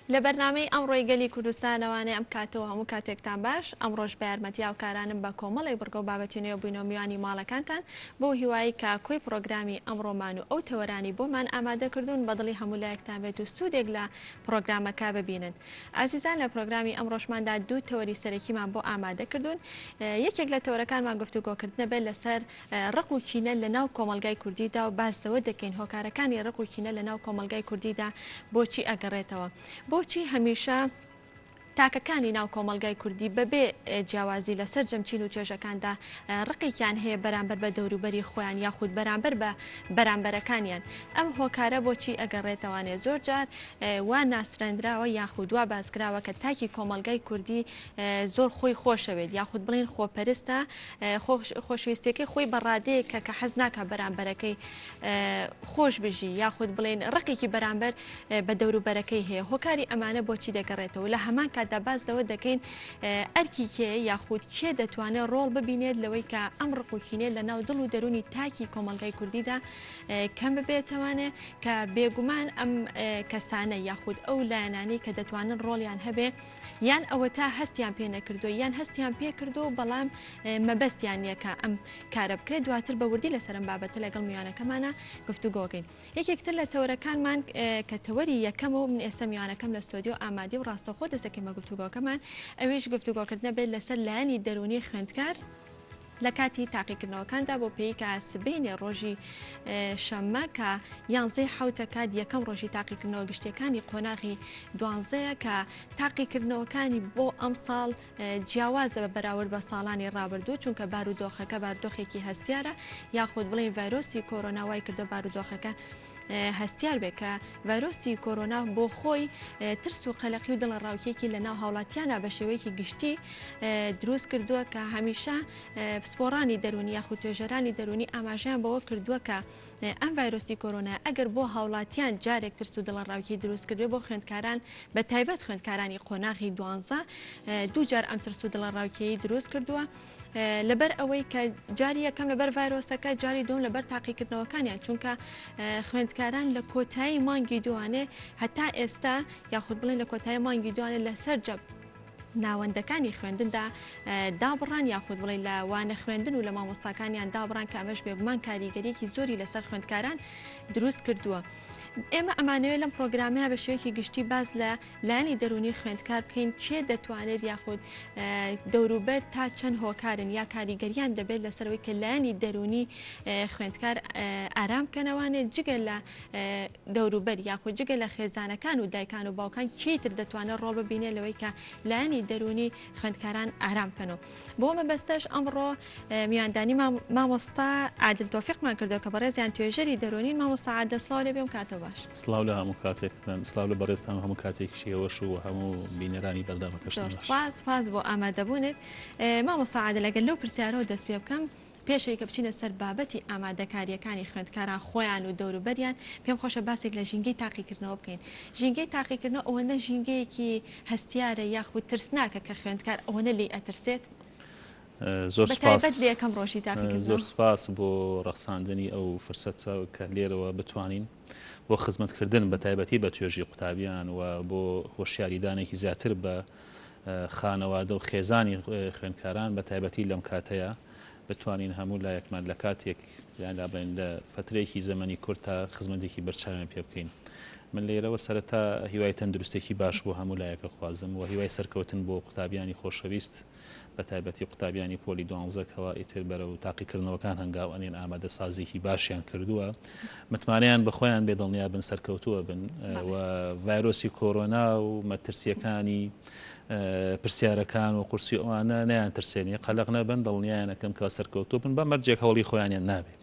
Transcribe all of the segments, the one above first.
لە بەرنامەی ئەمڕۆی گەلی کوردستانەوانێ ئەم کاتەوە هەموو کاتێکتان باش ئەمڕۆش بە یارمەتی هاوکارانم بە کۆمەڵێک بڕگە و بابەتی نوێ بووینەوە میوانی ماڵەکانتان بەو هیوایەی کە کۆی پڕۆگرامی ئەمڕۆمان و ئەو تەوەرانەی بۆمان ئامادە کردوون بە دڵی هەموو لایەکتان بێت و سوودێک لە پڕۆگرامەکە ببینن. ئازیزان لە پرۆگرامی ئەمڕۆشماندا دوو تەوەری سەرەکیمان بۆ ئامادە کردوون یەکێک لە تەوەرەکانمان گفتوگۆکردنە بێت لەسەر ڕق و کینە لە ناو کۆمەڵگای کوردیدا و باس لەوە دەکەین هۆکارەکانی ڕق و کینە لە ناو کۆمەڵگای کوردیدا بۆچی ئەگەڕێتەوە بۆچی هەمیشە تاکەکانی ناو کۆمەڵگای کوردی بەبێ جیاوازی لە سەرجەم چین و توێژەکاندا ڕقێکیان هەیە بەرامبەر بە دەوروبەری خۆیان یاخود بەرامبەر بە بەرامبەرەکانیان ئەم هۆکارە بۆچی ئەگەڕێتەوانێ زۆر جار وا ناسرێندراوە یاخود وا باسکراوە کە تاکی کۆمەڵگای کوردی زۆر خۆی خۆشەوێت یاخود بڵێین خۆپەرستە خۆشەویستیەکەی خۆی بە ڕادەیەک کە کە حەز ناکا بەرامبەرەکەی خۆش بژی یاخود بڵێن ڕقێکی بەرامبەر بە دەوروبەرەکەی هەیە هۆکاری ئەمانە بۆچی دەگەڕێتەوە لە هەمان کاتدا باس لەوە دەکەین ئەرکی کێ یاخود کێ دەتوانێت ڕۆڵ ببینێت لەوەی کە ئەم ڕق و کینێ لە ناو دڵ و دەرونی تاکی کۆمەڵگای کوردیدا کەم ببێتەوانێ کە بێگومان ئەم کەسانە یاخود ئەو لایەنانەی کە دەتوانن ڕۆڵیان هەبێ یان ئەوەتا هەستیان پێ نەکردووە یان هەستیان پێ کردووە بەڵام مەبەستیان نییە کە ئەم کارە بکرێت دواتر بە وردی لەسەر ئەم بابەتە لەگەڵ میوانەکەمانە گفتوگۆکەین. یەکێک تر لە تەوەرەکانمان کە تەوەری یەکەمە و من ئێستا میوانەکەم لە ستۆدیۆ ئامادەیە و ڕاستەوخۆ دەست دەکەین بە گفتوگۆکەمان ئەویش گفتوگۆکردنە بێت لەسەر لایەنی دەروونی خوێندکار لە کاتی تاقیکردنەوەکاندا بۆ پێی کە سبەینێ ڕۆژی شەممە کە یانزەی حوتە کات یەکەم ڕۆژی تاقیکردنەوە گشتیەکانی قۆناغی دوانزەیە کە تاقیکردنەوەکانی بۆ ئەمساڵ جیاوازە بە بەراورد بە ساڵانی ڕابردوو، چونکە بارودۆخەکە بارودۆخێکی هەستیارە، یاخود بڵێین ڤایرۆسی کۆرۆنا وای کردووە بارودۆخەکە هەستیار بێت، کە ڤایرۆسی کۆرۆنا بۆ خۆی ترس و قەلەقی و دڵەڕاوکێکی لە ناو هاوڵاتیانە بە شێوەیەکی گشتی دروست کردووە کە هەمیشە پسپۆڕانی دەروونی یاخود توێژەرانی دەروونی ئاماژەیان بەوە کردووە کە ئەم ڤایرۆسی کۆرۆنا ئەگەر بۆ هاوڵاتیان جارێک ترس و دڵەڕاوکێی دروست کردبێ بۆ خوێندکاران بە تایبەت خوێندکارانی قۆناغی دوانزە دووجار ئەم ترس و دڵەڕاوکێی دروست کردووە لەبەر ئەوەی کە جاری یەکەم لەبەر ڤایرۆسەکە جاری دوم لەبەر تاقیکردنەوەکانیان چونکە خوێندکاران لە کۆتایی مانگی دوانێ هەتا ئێستا یاخود بڵێن لە کۆتایی مانگی دوانێ لەسەر جەب ناوەندەکانی خوێندندا دابڕان یاخود بڵێ لە وانە خوێندن و لە مامۆستاکانیان دابڕان کە ئەمەش بێگومان کاریگەریەکی زۆری لەسەر خوێندکاران دروست کردووە. ئێمە ئەمانەوێت لەم پرۆگرامەیە بە شێوەیەکی گشتی باس لە لایەنی دەروونی خوێندکار بکەین کێ دەتوانێت یاخود دەوروبەر تا چەند هۆکارن یا کاریگەریان دەبێت لەسەرەوەی کە لایەنی دەروونی خوێندکار ئارام بکەنەوانێت جگە لە دەوروبەر یاخود جگە لە خێزانەکان و دایکان و باوکان کێی تر دەتوانێت ڕۆڵ ببینێت لەوەی کە لایەنی دەروونی خوێندکاران ئارام بکەن و بۆ مەبەستەش ئەمڕۆ میواندانی مامۆستا عادل تۆفیقمان کردو کە بەڕێزیان توێژەری دەروونین مامۆستا عادل سڵاو لێ بێم کاتە باش. سڵاو لە هەموو کاتێکتان سڵاو لە بەڕێزتان و هەموو کاتێکیش ئێوەش و هەموو بینەرانی بەرنامەکەشتان باش. زۆر سوپاس سوپاس بۆ ئامادەبوونت مامۆستا عادل ئەگەر لەو پرسیارەوە دەست پێ بکەم پێش ئەوەی کە بچینە سەر بابەتی ئامادەکارییەکانی خوێندکاران خۆیان و دەوروبەریان، پێم خۆشە باسێک لە ژینگەی تاقیکردنەوە بکەین. ژینگەی تاقیکردنەوە ئەوەندە ژینگەیەکی هەستیارە یاخود ترسناکە کە خوێندکار ئەوەنە لێی ئەترسێت؟ زۆر بە سوپاس تایبەت لە یەکەم ڕۆژی زۆر تاقیکردنەوە. سوپاس بۆ ڕەخساندنی ئەو فرسەتە کە لێرەوە بتوانین بۆ خزمەتکردن بە تایبەتی بە توێژی قوتابیان و بۆ هۆشیاریدانێکی زیاتر بە خانەوادە و خێزانی خوێندکاران بە تایبەتی لەم کاتەیە بتوانین هەموو لایەکمان لە کاتێک یان لا بڵێن لە فترەیەکی زەمەنی کورت تا خزمەتێکی بەرچاویان پێ بکەین. من لێرەوە سەرەتا هیوای تەندروستێکی باش بۆ هەموو لایەکە خوازم و هیوای سەرکەوتن بۆ قوتابیانی خۆشەویست بە تایبەتی قوتابیانی پۆلی دوانزە کەوا ئیتر بەرەو تاقیکردنەوەکان هەنگاو ئەنێن ئامادەسازیی باشیان کردووە متمانەیان بە خۆیان بێ دڵنیا بن سەرکەوتووە بن و ڤایرۆسی کۆرۆنا و مەترسیەکانی پرسیارەکان و قورسی ئەوانە نیان ترسێنی قەلق نەبن دڵنیایانەکەم کە سەرکەوتوو بن بە مەرجێک هەوڵی خۆیانیان نابێ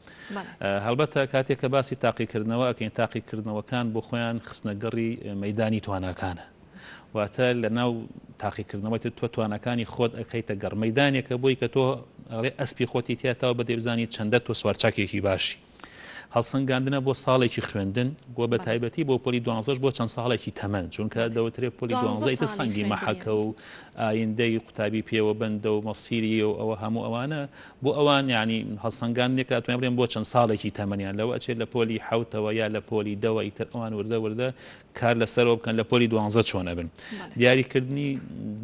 هەڵبەتە کاتێک کە باسی تاقیکردنەوە ئەکەین تاقیکردنەوەکان بۆ خۆیان خستنەگەڕی مەدانی تواناکانە واتە لە ناو تاقیکردنەوەی تۆ تواناکانی خۆت ئەکەیتە گەڕ مەدانێکە بۆی کە تۆ ئەڵێ ئەسپی خۆتی تیا تاو بەدێ بزانی چەندە تۆ سوارچاکێکی باشی هەڵسەنگاندنە بۆ ساڵێکی خوێندن و بە تایبەتی بۆ پۆلی دوانزەش بۆ چەند ساڵێکی تەمەن چونکە دەوترێ پۆلی دوانزە ئیتر سەنگی مەحەکە و ئایندەی قوتابی پێوە بەندە و مەسیری و ئەوە هەموو ئەوانە بۆ ئەوان یعنی هەڵسەنگاندنێک ئەتوانین بڵێن بۆ چەند ساڵێکی تەمەنیان لەوە ئەچێت لە پۆلی حەوتەوە یا لە پۆلی دەوە ئیتر ئەوان وردە وردە. کار لەسەرەوە بکەن لە پۆلی دوانزە چۆن ئەبن. دیاریکردنی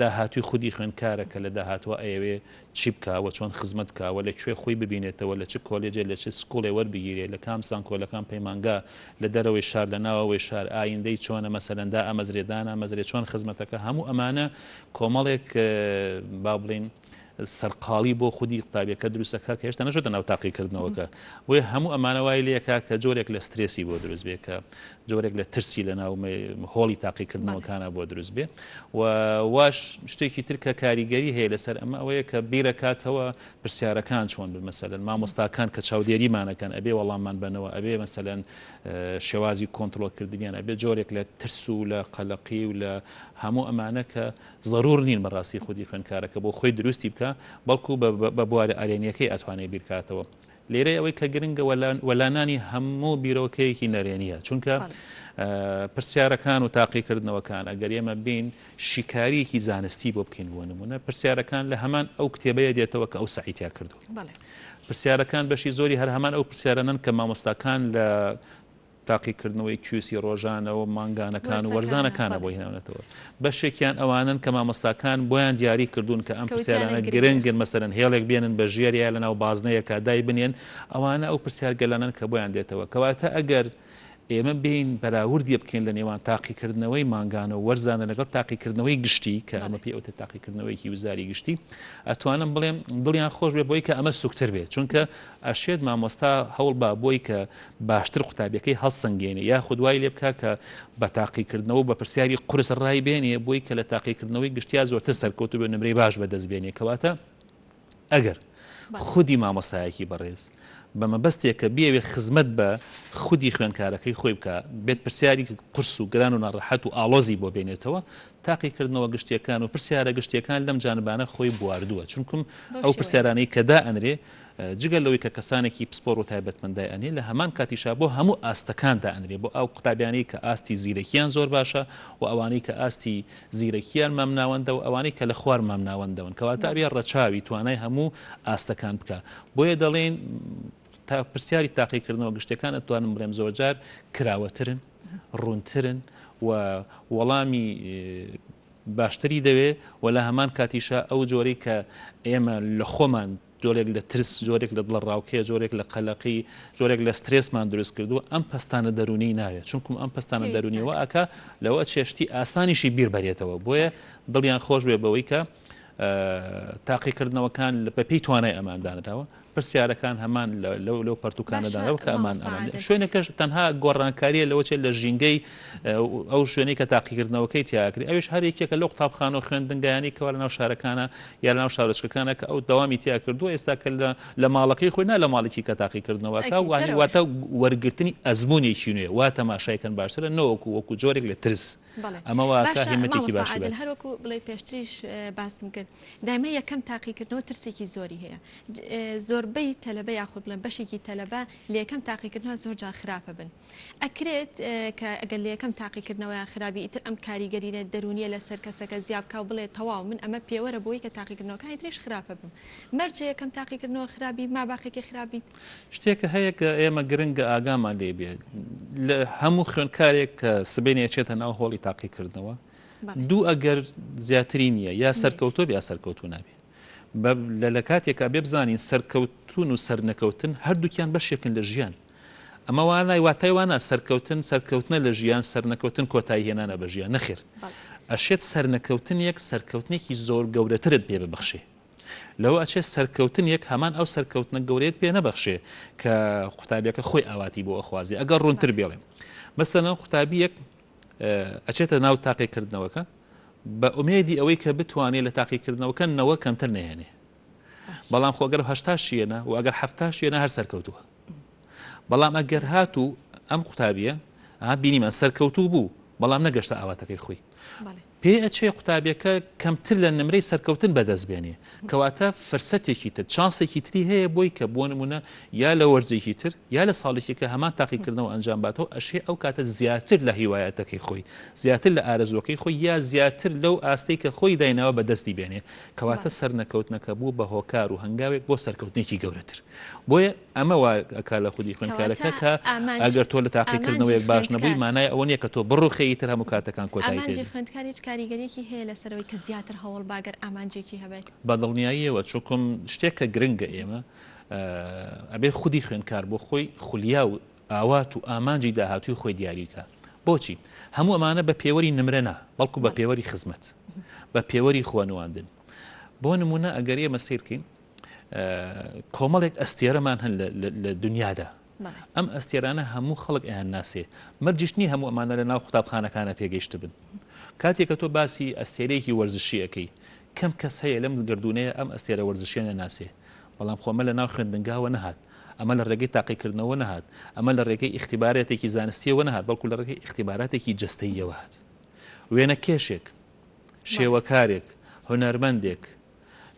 داهاتووی خودی خوێندکارە کە لە داهاتووە ئەیەوێ چی بکا و چۆن خزمەت بکا و لە کوێ خۆی ببینێتەوە، لە چ کۆلێجێ لە چ school ێ وەربگیرێ، لە کام زانکۆ لە کام پەیمانگا، لە دەرەوەی شار لە ناوەوەی شار، ئایندەی چۆنە مەسەلەن دائەمەزرێ دانامەزرێ چۆن خزمەتەکە هەموو ئەمانە کۆمەڵێک با بڵێین سەرقاڵی بۆ خودی قوتابیەکە دروست ئەکا کە هێشتا نەچۆتە ناو تاقیکردنەوەکە بۆیە هەموو ئەمانە وای لێکا کە جۆرێک لە سترێسی بۆ دروست بێ کە جۆرێک لە ترسی لە ناو هۆڵی تاقیکردنەوەکانە بۆ دروست بێ و واش شتێکی تر کە کاریگەری هەیە لەسەر ئەمە ئەوەیە کە بیرەکاتەوە پرسیارەکان چۆن بن مەسەلەن مامۆستاکان کە چاودێریمانەکەن ئەبێ وەڵاممان بەنەوە ئەبێ مەسەلەن شێوازی کۆنترۆڵکردنیان ئەبێ جۆرێک لە ترس و لە قەلەقی و لە هەموو ئەمانە کە زەرور نین بەڕاستی خودی خوێندکارەکە بۆ خۆی دروستی بکا بەڵکو بە بوارە ئەرێنیەکەی ئەتوانێ بیرکاتەوە. لێرەی ئەوەی کە گرنگە وەلانانی هەموو بیرۆکەیەکی نەرێنیە چونکە پرسیارەکان و تاقیکردنەوەکان ئەگەر ئێمە بین شیکاریەکی زانستی بۆ بکەین بۆ نمونە پرسیارەکان لە هەمان ئەو کتێبەیە دێتەوە کە ئەو سەعیتیا کردو پرسیارەکان بەشی زۆری هەر هەمان ئەو پرسیارانەن کە مامۆستاکان لە تاقیکردنەوەی کیوسی ڕۆژانە و مانگانەکان و وەرزانەکانە بۆی هێناونەتەوە. بەشێکیان ئەوانەن کە مامۆستاکان بۆیان دیاری کردوون کە ئەم پرسیارانە گرنگن، مەسەلەن هێڵێک بێنن بە ژێر یا لەناو بازنەیەکا دایبنێن، ئەوانە ئەو پرسیارگەلانەن کە بۆیان دێتەوە. کەواتە ئەگەر ئێمە بێین بەراوردیە بکەین لە نێوان تاقیکردنەوەی مانگانە و وەرزانە لەگەڵ تاقیکردنەوەی گشتی کە ئەمە پێی ئەوتە تاقیکردنەوەیەکی وزاری گشتی، ئەتوانم بڵێم دڵیان خۆش بێ بۆی کە ئەمە سوکتر بێت، چونکە ئەشێت مامۆستا هەوڵ با بۆی کە باشتر قوتابیەکەی هەڵسەنگێنێ یاخود وای لێ بکا کە بە تاقیکردنەوە و بە پرسیاری قورس ڕای بێنێ بۆی کە لە تاقیکردنەوەی گشتیا زۆرتر سەرکەوتوو بێ و نمرەی باش بەدەست بێنێ کەواتە ئەگەر خودی مامۆستایەکی بەڕێز بە مەبەستێک کە بیەوێ خزمەت بە خودی خوێندکارەکەی خۆی بکا بێت پرسیاری قورس و گران و ناڕەحەت و ئاڵۆزی بۆ بێنێتەوە تاقیکردنەوە گشتیەکان و پرسیارە گشتیەکان لەم جانبانە خۆی بواردووە چونکم ئەو پرسیارانەی کە دائەنرێ جگە لەوەی کە کەسانێکی پسپۆڕ و تایبەتمەند دایئەنێ، لە هەمان کاتیشا بۆ هەموو ئاستەکان دائەنرێ، بۆ ئەو قوتابیانەی کە ئاستی زیرەکییان زۆر باشە و ئەوانەی کە ئاستی زیرەکییان مامناوەندە و ئەوانەی کە لە خوار مامناوەندەوەن. کەواتە ئەبێ ڕەچاوی توانای هەموو ئاستەکان بکا. بۆیە دەڵێین تا پرسیاری تاقیکردنەوە گشتیەکان ئەتوانم بڵێم زۆرجار کراوەترن، ڕوونترن و وەڵامی باشتری دەوێ و لە هەمان کاتیشا ئەو جۆرەی کە ئێمە لە خۆمان جۆرێک لە ترس، جۆرێک لە دڵەڕاوکێ، جۆرێک لە قەلەقی، جۆرێک لە سترێسمان دروست کردووە، ئەم پەستانە دەروونیی ناوێت، چونکوم ئەم پەستانە دەروونییە وا ئەکا لەوە ئەچێ شتی ئاسانیشی بیر بەرێتەوە، بۆیە دڵیان خۆش بێ بەوەی کە تاقیکردنەوەکان بەپێی توانای ئەمان دانراوە، پرسیارەکان هەمان لەو لەو پەرتوکانە باشە دانراوە کە ئەمان مامۆستا ئەمان عادل. شوێنەکەش تەنها گۆڕانکاریە لەوە چێت لە ژینگەی ئەو شوێنەی کە تاقیکردنەوەکەی تیاکرێ ئەویش هەر یەکێکە لەو قوتابخانە و خوێندنگایانەی کەوا لەناو شارەکانە یا لەناو شارۆچکەکانە کە ئەو دەوامی تیا کردووە ئێستا کە لە ماڵەکەی خۆی نا لە ماڵێکی کە تاقیکردنەوەکە ئەکید وانی دەرەوەیە. واتە وەرگرتنی ئەزموونێکی نوێ وا تەماشای کەن باشترە نەوەکو وەکو جۆرێک لە ترس بەڵێ ئەمە واکە باشە هیمەتێکی مامۆستا باشی عادل بات. هەر وەکو بڵێی پێشتریش باسم کرد دایمە یەکەم تاقیکردنەوە ترسێکی زۆری هەیە زۆربەی تەلەبە یاخود بڵێم بەشێکی تەلەبە لە یەکەم تاقیکردنەوە زۆر جار خراپە بن ئەکرێت کە ئەگەر لە یەکەم تاقیکردنەوەیان خرابی ئیتر ئەم کاریگەرینە دەروونیە لەسەر کەسەکە زیا بکا و بڵێ تەواو من ئەمە پێوەرە بۆی کە تاقیکردنەوەکانی تریش خراپە بم مەرجە یەکەم تاقیکردنەوە خرابی ماباقێکی خرابیت؟ شتێکە هەیە کە ئێمە گرنگە ئاگامان لێ بێت لە هەموو خوێندکارێک کە سبەینێ ئەچێتە ناو هۆڵی تاقیکردنەوە دوو ئەگەر زیاتری نییە یا سەرکەوتوو یا سەرکەوتوو نابێ لە کاتێکا بێ بزانین سەرکەوتون و سەرنەکەوتن هەردووکیان بەشێکن لە ژیان ئەمە وانای واتای وانە سەرکەوتن سەرکەوتنە لە ژیان سەرنەکەوتن کۆتایی هێنانە بە ژیان نەخێر ئەشێت سەرنەکەوتنێک سەرکەوتنێکی زۆر گەورەترت پێ ببەخشێ لەوە ئەچێ سەرکەوتنێک هەمان ئەو سەرکەوتنە گەورەیەت پێ نەبەخشێ کە قوتابیەکە خۆی ئاواتی بۆ ئەخوازێ ئەگەر ڕوونتر بێڵێم مەسەلەن قوتابیەک ئەچێتە ناو تاقیکردنەوەکە بە ئومێدی ئەوەی کە بتوانێت لە تاقیکردنەوەکە نەوە کەمتر نەهێنێ بەڵام خۆ گەر هەشتا شیێنە و ئەگەر حەفتا شیێنە هەر سەرکەوتووە بەڵام ئەگەر هاتوو ئەم قوتابیە بینیمان سەرکەوتوو بوو بەڵام نەگەشتە ئاواتەکەی خۆی پێ ئەچێ قوتابیەکە کەمتر لە نمرەی سەرکەوتن بەدەست بێنێ، کەواتە فرسەتێکی تر، چانسێکی تری هەیە بۆی کە بۆ نموونە یا لە وەرزێکی تر یا لە ساڵێکی کە هەمان تاقیکردنەوە ئەنجام باتەوە ئەشێ ئەو کاتە زیاتر لە هیوایەتەکەی خۆی، زیاتر لە ئارەزووەکەی خۆی یا زیاتر لەو ئاستەی کە خۆی دایناوە بەدەستی بێنێ، کەواتە سەرنەکەوتنەکە بوو بە هۆکار و هەنگاوێک بۆ سەرکەوتنێکی گەورەتر. بۆیە ئەمە وا ئەکا لە خودی خوێندکارەکە کەواتە کە ئامانج ئەگەر تۆ لە ئامانجی تاقیکردنەوەیەک باش نەبووی خوێندکار مانای ئەوە نییە کە تۆ بڕوخێی. دەقەی ئیتر هەموو کاتەکان کۆتایی پێ ئامانجی دێ. خوێندکار هیچ کاریگەریەکی هەیە لەسەر ئەوەی کە زیاتر هەوڵ با گەر ئامانجێکی هەبێت؟ بە دڵنیاییەوە چونکم شتێک کە گرنگە ئێمە ئەبێ خودی خوێندکار بۆ خۆی خولیا و ئاوات و ئامانجی داهاتووی خۆی دیاری بکا. بۆچی؟ هەموو ئەمانە بە پێوەری نمرە نا، بەڵکو بە پێوەری خزمەت، بە پێوەری خۆنواندن. بۆ نموونە ئەگەر ئێمە سەیر بکەین کۆمەڵێک ئەستێرەمان هەن لە دنیادا ئەم ئەستێرانە هەموو خەڵک ئەیان ناسێ مەرجیش نییە هەموو ئەمانە لە ناو قوتابخانەکانە پێگەیشتبن کاتێک کە تۆ باسی ئەستێرەیەکی وەرزشی ئەەکەی کەم کەس هەیە لەم گردونەیە ئەم ئەستێرە وەرزشیە نەناسێ بەڵام خۆ ئەمە لە ناو خوێندنگاوە نەهات ئەمە لە ڕێگەی تاقیکردنەوە نەهات ئەمە لە ڕێگەی ئیختیباراتێکی زانستیەوە نەهات بەڵکو لە ڕێگەی ئیختیباراتێکی جەستەییەوە هات وێنە کێشێک شێوەکارێک هونەرمەندێک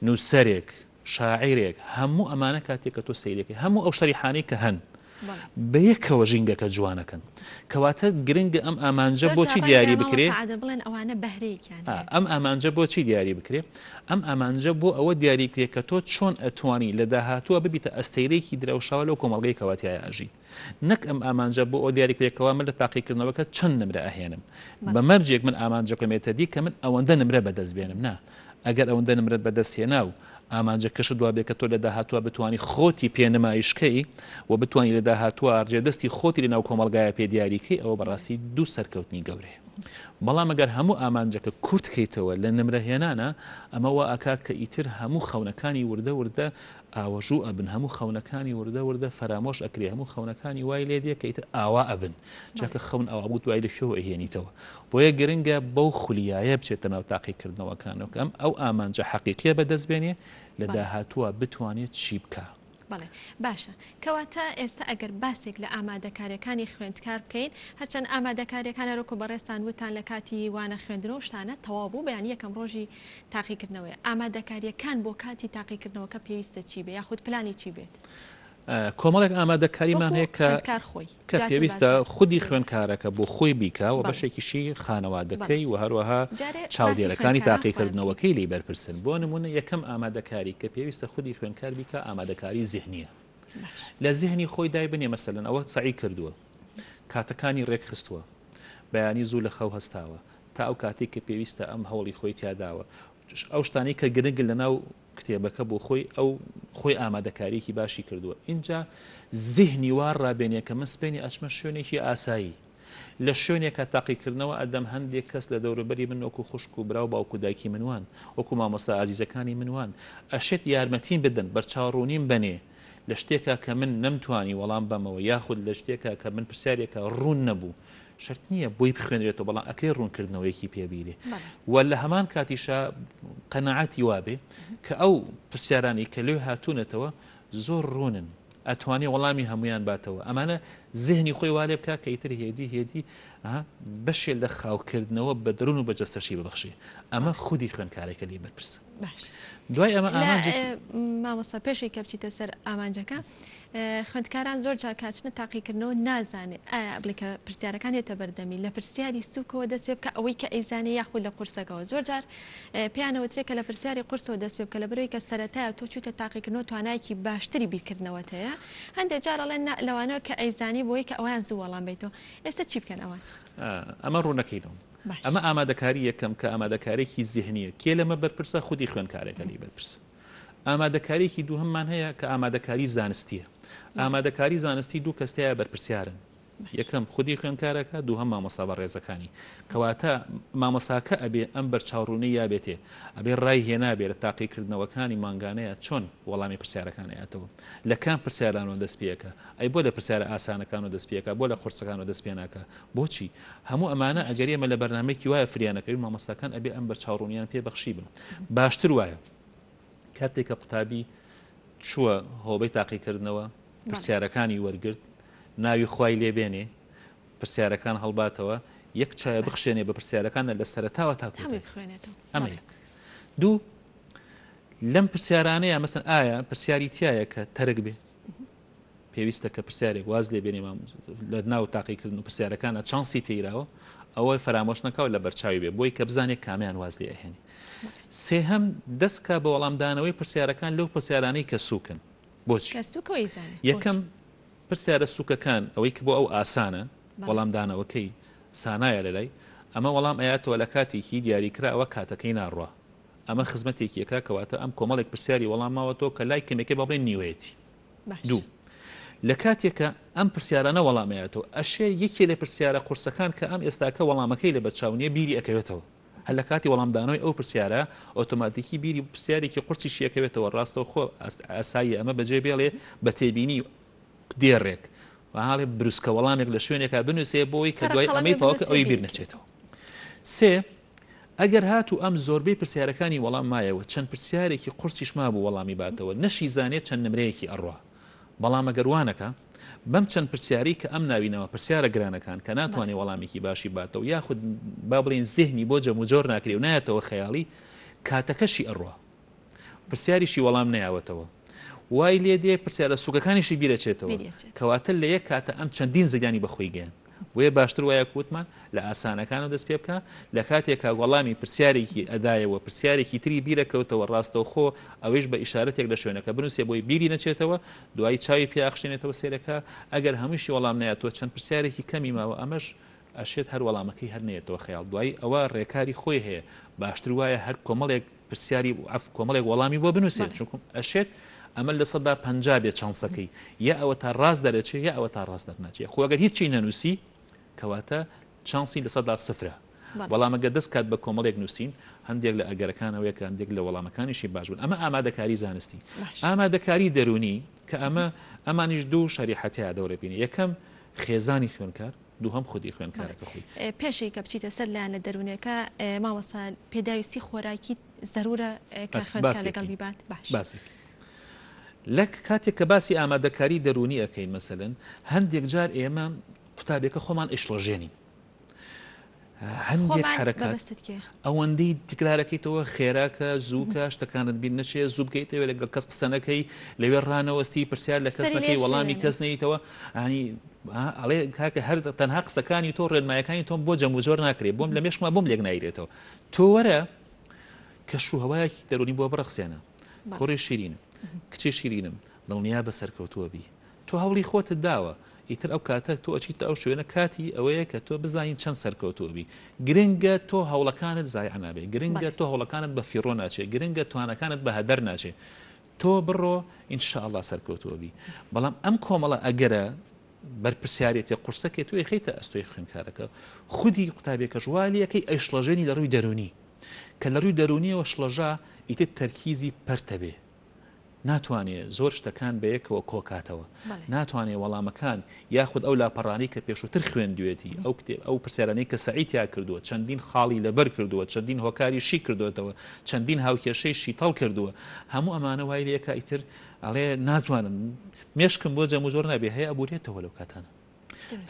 نووسەرێک، شاعیرێک، هەموو ئەمانە کاتێک کە تۆ سەیرەکەی هەموو ئەو شەریحانەی کە هەن بەیەکەوە ژینگەکە جوانەکەن. کەواتە گرنگە ئەم ئامانجە بۆچی دیاری بکرێ؟ بڵێن ئەوانە بەهرەیەکیان ئەم ئامانجە بۆچی دیاری بکرێ؟ ئەم ئامانجە بۆ ئەوە دیاری بکرێ کە تۆ چۆن ئەتوانی لە داهاتووە ببیتە ئەستێرەیەکی درەوشاوە لەو کۆمەڵگەی کەوا تیایا ئەژی. نەک ئەم ئامانجە بۆ ئەوە دیاری بکرێت کەوا من لە تاقیکردنەوەکە چەند نمرە ئەهێنم بە مەرجێک من ئامانجەکەم ێتە دی کە من ئەوەندە نمرە بەدەست بێنم نا ئەگەر ئەوەندە نمرەت بەدەست هێنا و ئامانجەکەشت وا بێ کە تۆ لە داهاتووە بتانی خۆتی پێ نمایشکەی و بتانی لە داهاتووە جێدەستی خۆتی لە ناو کۆمەڵگایە پێ دیاریکەی ئەوە بەڕاستی دوو سەرکەوتنی گەورەیە بەڵام ئەگەر هەموو ئامانجەکە کورت کەیتەوە لە نمرە هێنانە ئەمە وا ئەکات کە ئیتر هەموو خەونەکانی وردە وردە ئاوەژوو ئەبن هەموو خەونەکانی وردە وردە فەرامۆش ئەکرێ هەموو خەونەکانی وای لێ دێ کە ئیتر ئاوا ئەبن جا کە خەون ئاوا بوو دوای لە کوێوە ئەیهێنیتەوە بۆیە گرنگە بەو خولیایە بچێتە ناو تاقیکردنەوەکانەوە کە ئەم ئەو ئامانجە حەقیقیە بەدەست بێنێ لە داهاتووە بتوانێت چی بکا. بەڵێ باشە کەواتە ئێستا ئەگەر باسێک لە ئامادەکاریەکانی خوێندکار بکەین هەرچەند ئامادەکاریەکان هەروەکو بەڕێزتان وتان لە کاتی وانە خوێندنەوە شتانە تەواو بوو بەیانی یەکەم ڕۆژی تاقیکردنەوەیە ئامادەکاریەکان بۆ کاتی تاقیکردنەوەکە پێویستە چی بێ یاخود پلانی چی بێت؟ کۆمەڵێک ئامادەکاریمان وەکو هەیە کە خوێندکار خۆی کە دواتر پێویستە باسی خودی خوێندکارەکە بۆ خۆی بیکا و بەڵێ بەشێکیشی بەڵێ خانەوادەکەی و هەروەها جارێ باسی چاودێرەکانی خوێندکاران خۆیان بکەین. تاقیکردنەوەکەی لێی بەرپرسن بۆ نمونە یەکەم ئامادەکاری کە پێویستە خودی خوێندکار بیکا ئامادەکاری زیهنیە باش. لە زیهنی خۆی دایبنێ مەسەلەن ئەوە سەعی کردووە کاتەکانی ڕێکخستووە بەیانی زوو لە خەو هەستاوە تا ئەو کاتەی کە پێویستە ئەم هەوڵی خۆی تیاداوە ئەو شتانەی کە گرنگن لەناو کتێبەکە بۆ خۆی ئەو خۆی ئامادەکاریەکی باشی کردووە ئینجا زیهنی وا ڕابێنێ کە من سبەینێ ئەچمە شوێنێکی ئاسایی لە شوێنێکە تاقیکردنەوە ئەدەم هەندێک کەس لە دەوروبەری من وەکو خوشک و برا و باوک و دایکی منوان وەکو مامۆستا ئازیزەکانی منوان ئەشێت یارمەتیم بدەن بەرچاوڕوونیم بەنێ لە شتێکا کە من نەمتوانی وەڵام بەمەوە یاخود لە شتێکا کە من پرسیارێکە ڕوون نەبوو شەرت نییە بۆی بخوێنرێتەوە بەڵام ئەکرێ ڕوونکردنەوەیەکی پێ بیرێ و لە هەمان کاتیشا قەناعەتی وابێ کە ئەو پرسیارانەی کە لێ هاتوونەتەوە زۆر ڕوونن ئەتوانێ وەڵامی هەمویان باتەوە ئەمانە زهنی خۆی وا لێ بکە کە ئیتر هێدی هێدی بەشێ لە خاوکردنەوە بە دەروون و بە جەستەشی ببەخشێ ئەمە خودی خوێندکارێکە لێی بەرپرسە باش دوای ئەمە ئامانجێکی مامۆستا پێشی کە بچیتە سەر ئامانجەکە خوێندکاران زۆر جار کاچنە تاقیکردنەوە نازانێ ئایا بڵێ کە پرسیارەکان یەتە بەردەمی لە پرسیاری سوکەوە دەست پێ بکە ئەوەی کە ئەیزانێ یاخود لە قورسەکەوە زۆر جار پێیانەوترێ کە لە پرسیاری قورسەوە دەست پێ بکە لەبەرئەوەی کە سەرەتایە تۆ چوویتە تاقیکردنەوە توانایەکی باشتری بیرکردنەوەت هەیە هەندێ جار ئەڵێن نا لەوانەوە کە ئەیزانی بۆی کە ئەویان زوو وەڵام بیتەوە ئێستا چی بکەن ئەوان؟ ئەمە ڕوونەکەینەوە ئەمە ئامادەکاری یەکەم کە ئامادەکارێکی زیهنیە کێ لەمە بەرپرسە خودی خوێندکارێکە لێی بەرپرسە ئامادەکاریەکی دووهەممان هەیە کە ئامادەکاری زانستیە ئامادەکاری زانستی دوو کەس تیایا بەرپرسیارن یەکەم خودی خوێندکارەکە دووهەم مامۆستا بەڕێزەکانی کەواتە مامۆساکە ئەبێ ئەم بەرچاوڕوونی یابێتێ ئەبێ ڕای هێنابێ لە تاقیکردنەوەکانی مانگانەیە چۆن وەڵامی پرسیارەکان ئەیاتەوە لە کام پرسیارانەوە دەست پێەکە ئەی بۆ لە پرسیارە ئاسانەکانەوە دەست پێەکە بۆ لە قورسەکانەوە دەست پێ ناکە بۆچی هەموو ئەمانە ئەگەر ئێمە لە بەرنمەیەکی وایە فریانەکەوین مامۆستاکان ئەبێ ئەم بەرچاوڕوونیان پێ بەخشی بن باشتر وایە کاتێک کە قوتابی چووە هۆبەی تاقیکردنەوە پرسیارەکانی وەرگرت ناوی خوای لێ بێنێ پرسیارەکان هەڵباتەوە یەک چایە بخشێنێ بە پرسیارەکانە لە سەرەتاوە تا کۆتایی ئەمە یەک دوو لەم پرسیارانەیە مەسەن ئایا پرسیاری تایە کە تەرک بێ پێویستە کە پرسیارێک واز لێ بێنێ لە ناو تاقیکردن و پرسیارەکانە چانسی پێیراوە ئەوە فەرامۆش نەکاو لە بەرچاوی بێ بۆی کە بزانێت کامیان واز لێ ئەهێنێ سێهەم دەست بکە بە وەڵامدانەوەی پرسیارەکان لەو پرسیارانەی کە سووکن بۆچی یەکەم پرسیارە سووکەکان ئەوەی کە بۆ ئەو ئاسانە وەڵامدانەوەکەی سانایە لەلای ئەمە وەڵام ئەیاتەوە لە کاتێکی دیاریکراوە کاتەکەی ناڕوا ئەمە خزمەتێکی ئەکا کەواتە ئەم کۆمەڵێک پرسیاری وەڵام ماوەتەوە کە لای کەمێکەی با بڵێین نیوەیەتی. دوو، لە کاتێک کە ئەم پرسیارانە وەڵام ئەیاتەوە ئەشێ یەکێ لە پرسیارە قورسەکان کە ئەم ئێستاکە وەڵامەکەی لەبەر چاو نییە بیری ئەکەوێتەوە هەر لە کاتی وەڵامدانەوەی ئەو پرسیارە ئۆتۆماتیکی بیری پرسیارێکی قورسیشی ئەکەوێتەوە ڕاستەوخۆ ئاساییە ئەمە بەجێ بێڵێ بە تێبینی دێڕێک وهاڵێ بروسکە وەڵامێک لە شوێنێکا بنووسێ بۆی کە دوای ئەمەی تەواو کە ئەوی بیر نەچێتەوە. سێ، ئەگەر هاتوو ئەم زۆربەی پرسیارەکانی وەڵام مایەوە چەند پرسیارێکی قورسیش مابوو وەڵامی باتەوە نەشی زانێ چەند نمرەیەکی ئەڕوا بەڵام ئەگەر وا نەکا بەم چەند پرسیارەی کە ئەم ناوی ناوە پرسیارە گرانەکان کە ناتوانێ وەڵامێکی باشی باتەوە یاخود با بڵێین زێهنی بۆ جەموجۆر ناکرێ و نایەتەوە خەیاڵی کاتەکەشی ئەڕوا پرسیاریشی وەڵام نەیاوەتەوە وای لێ دێ پرسیارە سوکەکانیشی بیرەچێتەوە کەواتە لە یەک کاتە ئەم چەندین زیانی بەخۆی گەیان بۆیە باشتر وایە کوتمان لە ئاسانەکانەوە دەست پێ بکە لە کاتێکا وەڵامی پرسیارێکی ئەدایەوە پرسیارێکی تری بیرەکەوتەوە ڕاستەوخۆ ئەوەیش بە ئیشارەتێک لە شوێنەکە بنووسێ بۆی بیری نەچێتەوە دوایی چاوی پێ ئەخشێنێتەوە سێرەکە ئەگەر هەمووشی وەڵام نایەتەوە چەند پرسیارێکی کەمی ماوە ئەمەش ئەشێت هەر وەڵامەکەی هەر نەیەتەوە خەیاڵ دوایی ئەوە ڕێکاری خۆی هەیە باشتر وایە هەر کۆمەڵێک پرسیاری عەف کۆمەڵێک وەڵامی بۆ بنووسێت چونکم ئەشێت ئەمە 50% بێت چانسەکەی یا ئەوە تا ڕاست دەرەچێ یا ئەوە تا ڕاست دەرناچێ خۆ ئەگەر هیچی نەنووسی کەواتە چانسی 0% بەڵام ئەگەر دەست کات بە کۆمەڵێک نووسین هەندێک لە ئەگەرەکانەوەیە کە هەندێک لە وەڵامەکانیشی باش بن ئەمە ئامادەکاری زانستی ئامادەکاری دەرونی کە ئەمە ئەمانیش دوو شەریحەتەیە دەورەبینی یەکەم خێزانی خوێنکار دووهەم خودی خوێندکارەکە خۆی. پێش ئەوی کە بچیتە سەر لایەنە دەروونیەکە مامۆستا پێداویستی خۆراکی زەرورە کە خوێندکار لەگەڵ بیبات باش. باسێک لە کاتێک کە باسی ئامادەکاری دەروونی ئەکەین مەسەلەن هەندێک جار ئێمە قوتابیەکە خۆمان ئەیشڵەژێنین هەندێک حرەکات ئەوەندەی تکرارەکەیتەوە خێراکە زووکە شتەکانت بیر نەچێ زوو بکەیتەوە لەگەڵ کەس قسە نەکەی لەوێ ڕانەوەستی پرسیار لە کەس نەکەی وەڵامی کەس نەیتەوە ئانی ئەڵێ کاکە هەر تەنها قسەکانی تۆ ڕێنمایەکانی تۆم بۆ جەم و جۆر ناکرێ بۆم لە مێشکما بۆم لێک نایرێتەوە تۆ وەرە کەش و هەوایەکی دەرونی بۆ بڕەخسێنە کوڕی شیرینم کچی شیرینم دڵنیا بە سەرکەوتووە بی تۆ هەوڵی خۆتت داوە ئیتر ئەو کاتە تۆ ئەچیتە ئەو شوێنە کاتی ئەوەیە کە تۆ بزانین چەند سەرکەوتوو ئەبی گرنگە تۆ هەوڵەکانت زایع نابێ گرنگە تۆ هەوڵەکانت بە فیڕۆ ناچێ گرنگە توانەکانت بە هەدەر ناچێ تۆ بڕۆ ان شاء اللە سەرکەوتوو ئەبی بەڵام ئەم کۆمەڵە ئەگەرە بەرپرسیارێتیە قورسەکەی تۆ ئەیخەیتە ئەستۆی خوێندکارەکە خودی قوتابیەکەش وا لێکەی ئەیشڵەژێنی لە ڕووی دەروونی کە لە ڕووی دەروونیەوە شڵەژا ئیتر تەرکیزی پەرتەبێ ناتوانێ زۆر شتەکان بەیەکەوە کۆکاتەوە، ناتوانێ وەڵامەکان یاخود ئەو لاپەڕانەی کە پێشووتر خوێندوێتی، ئەو کتێب ئەو پرسیارانەی کە سەعی تیا کردووە، چەندین خاڵی لەبەر کردووە، چەندین هۆکاری شی کردۆتەوە، چەندین هاوکێشەی شیتەڵ کردووە، هەموو ئەمانە وای لێکا ئیتر ئەڵێ ناتوانم مێشکم بۆ جەموجۆر نابێ، هەیە ئەبورێتەوە لەو کاتانە.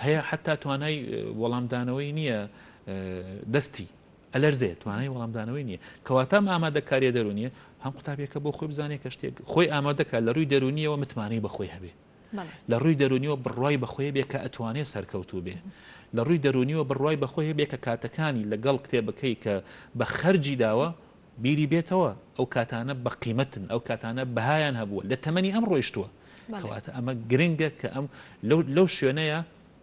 هەیە حەتا توانای وەڵامدانەوەی نییە دەستی. ئەلەرزێ توانای وەڵامدانەوەی نییە کەواتە ئەم ئامادەکاریە دەرونیە هەم قوتابیەکە بۆ خۆی بزانێت کە شتێک خۆی ئامادەکە لە ڕووی دەرونیەوە متمانەی بەخۆی هەبێ لە ڕووی دەرونیەوە بڕوای بەخۆی بێ کە ئەتوانێت سەرکەوتوو بێ لە ڕووی دەرونیەوە بڕوای بەخۆی هەبێ کە کاتەکانی لەگەڵ کتێبەکەی کە بە خەرجی داوە بیری بێتەوە ئەو کاتانە بە قیمەتن ئەو کاتانە بەهایان هەبووە لە تەمەنی ئەم ڕۆیشتووە کەواتە ئەمە گرنگە کە ئەم لەو شوێنەیە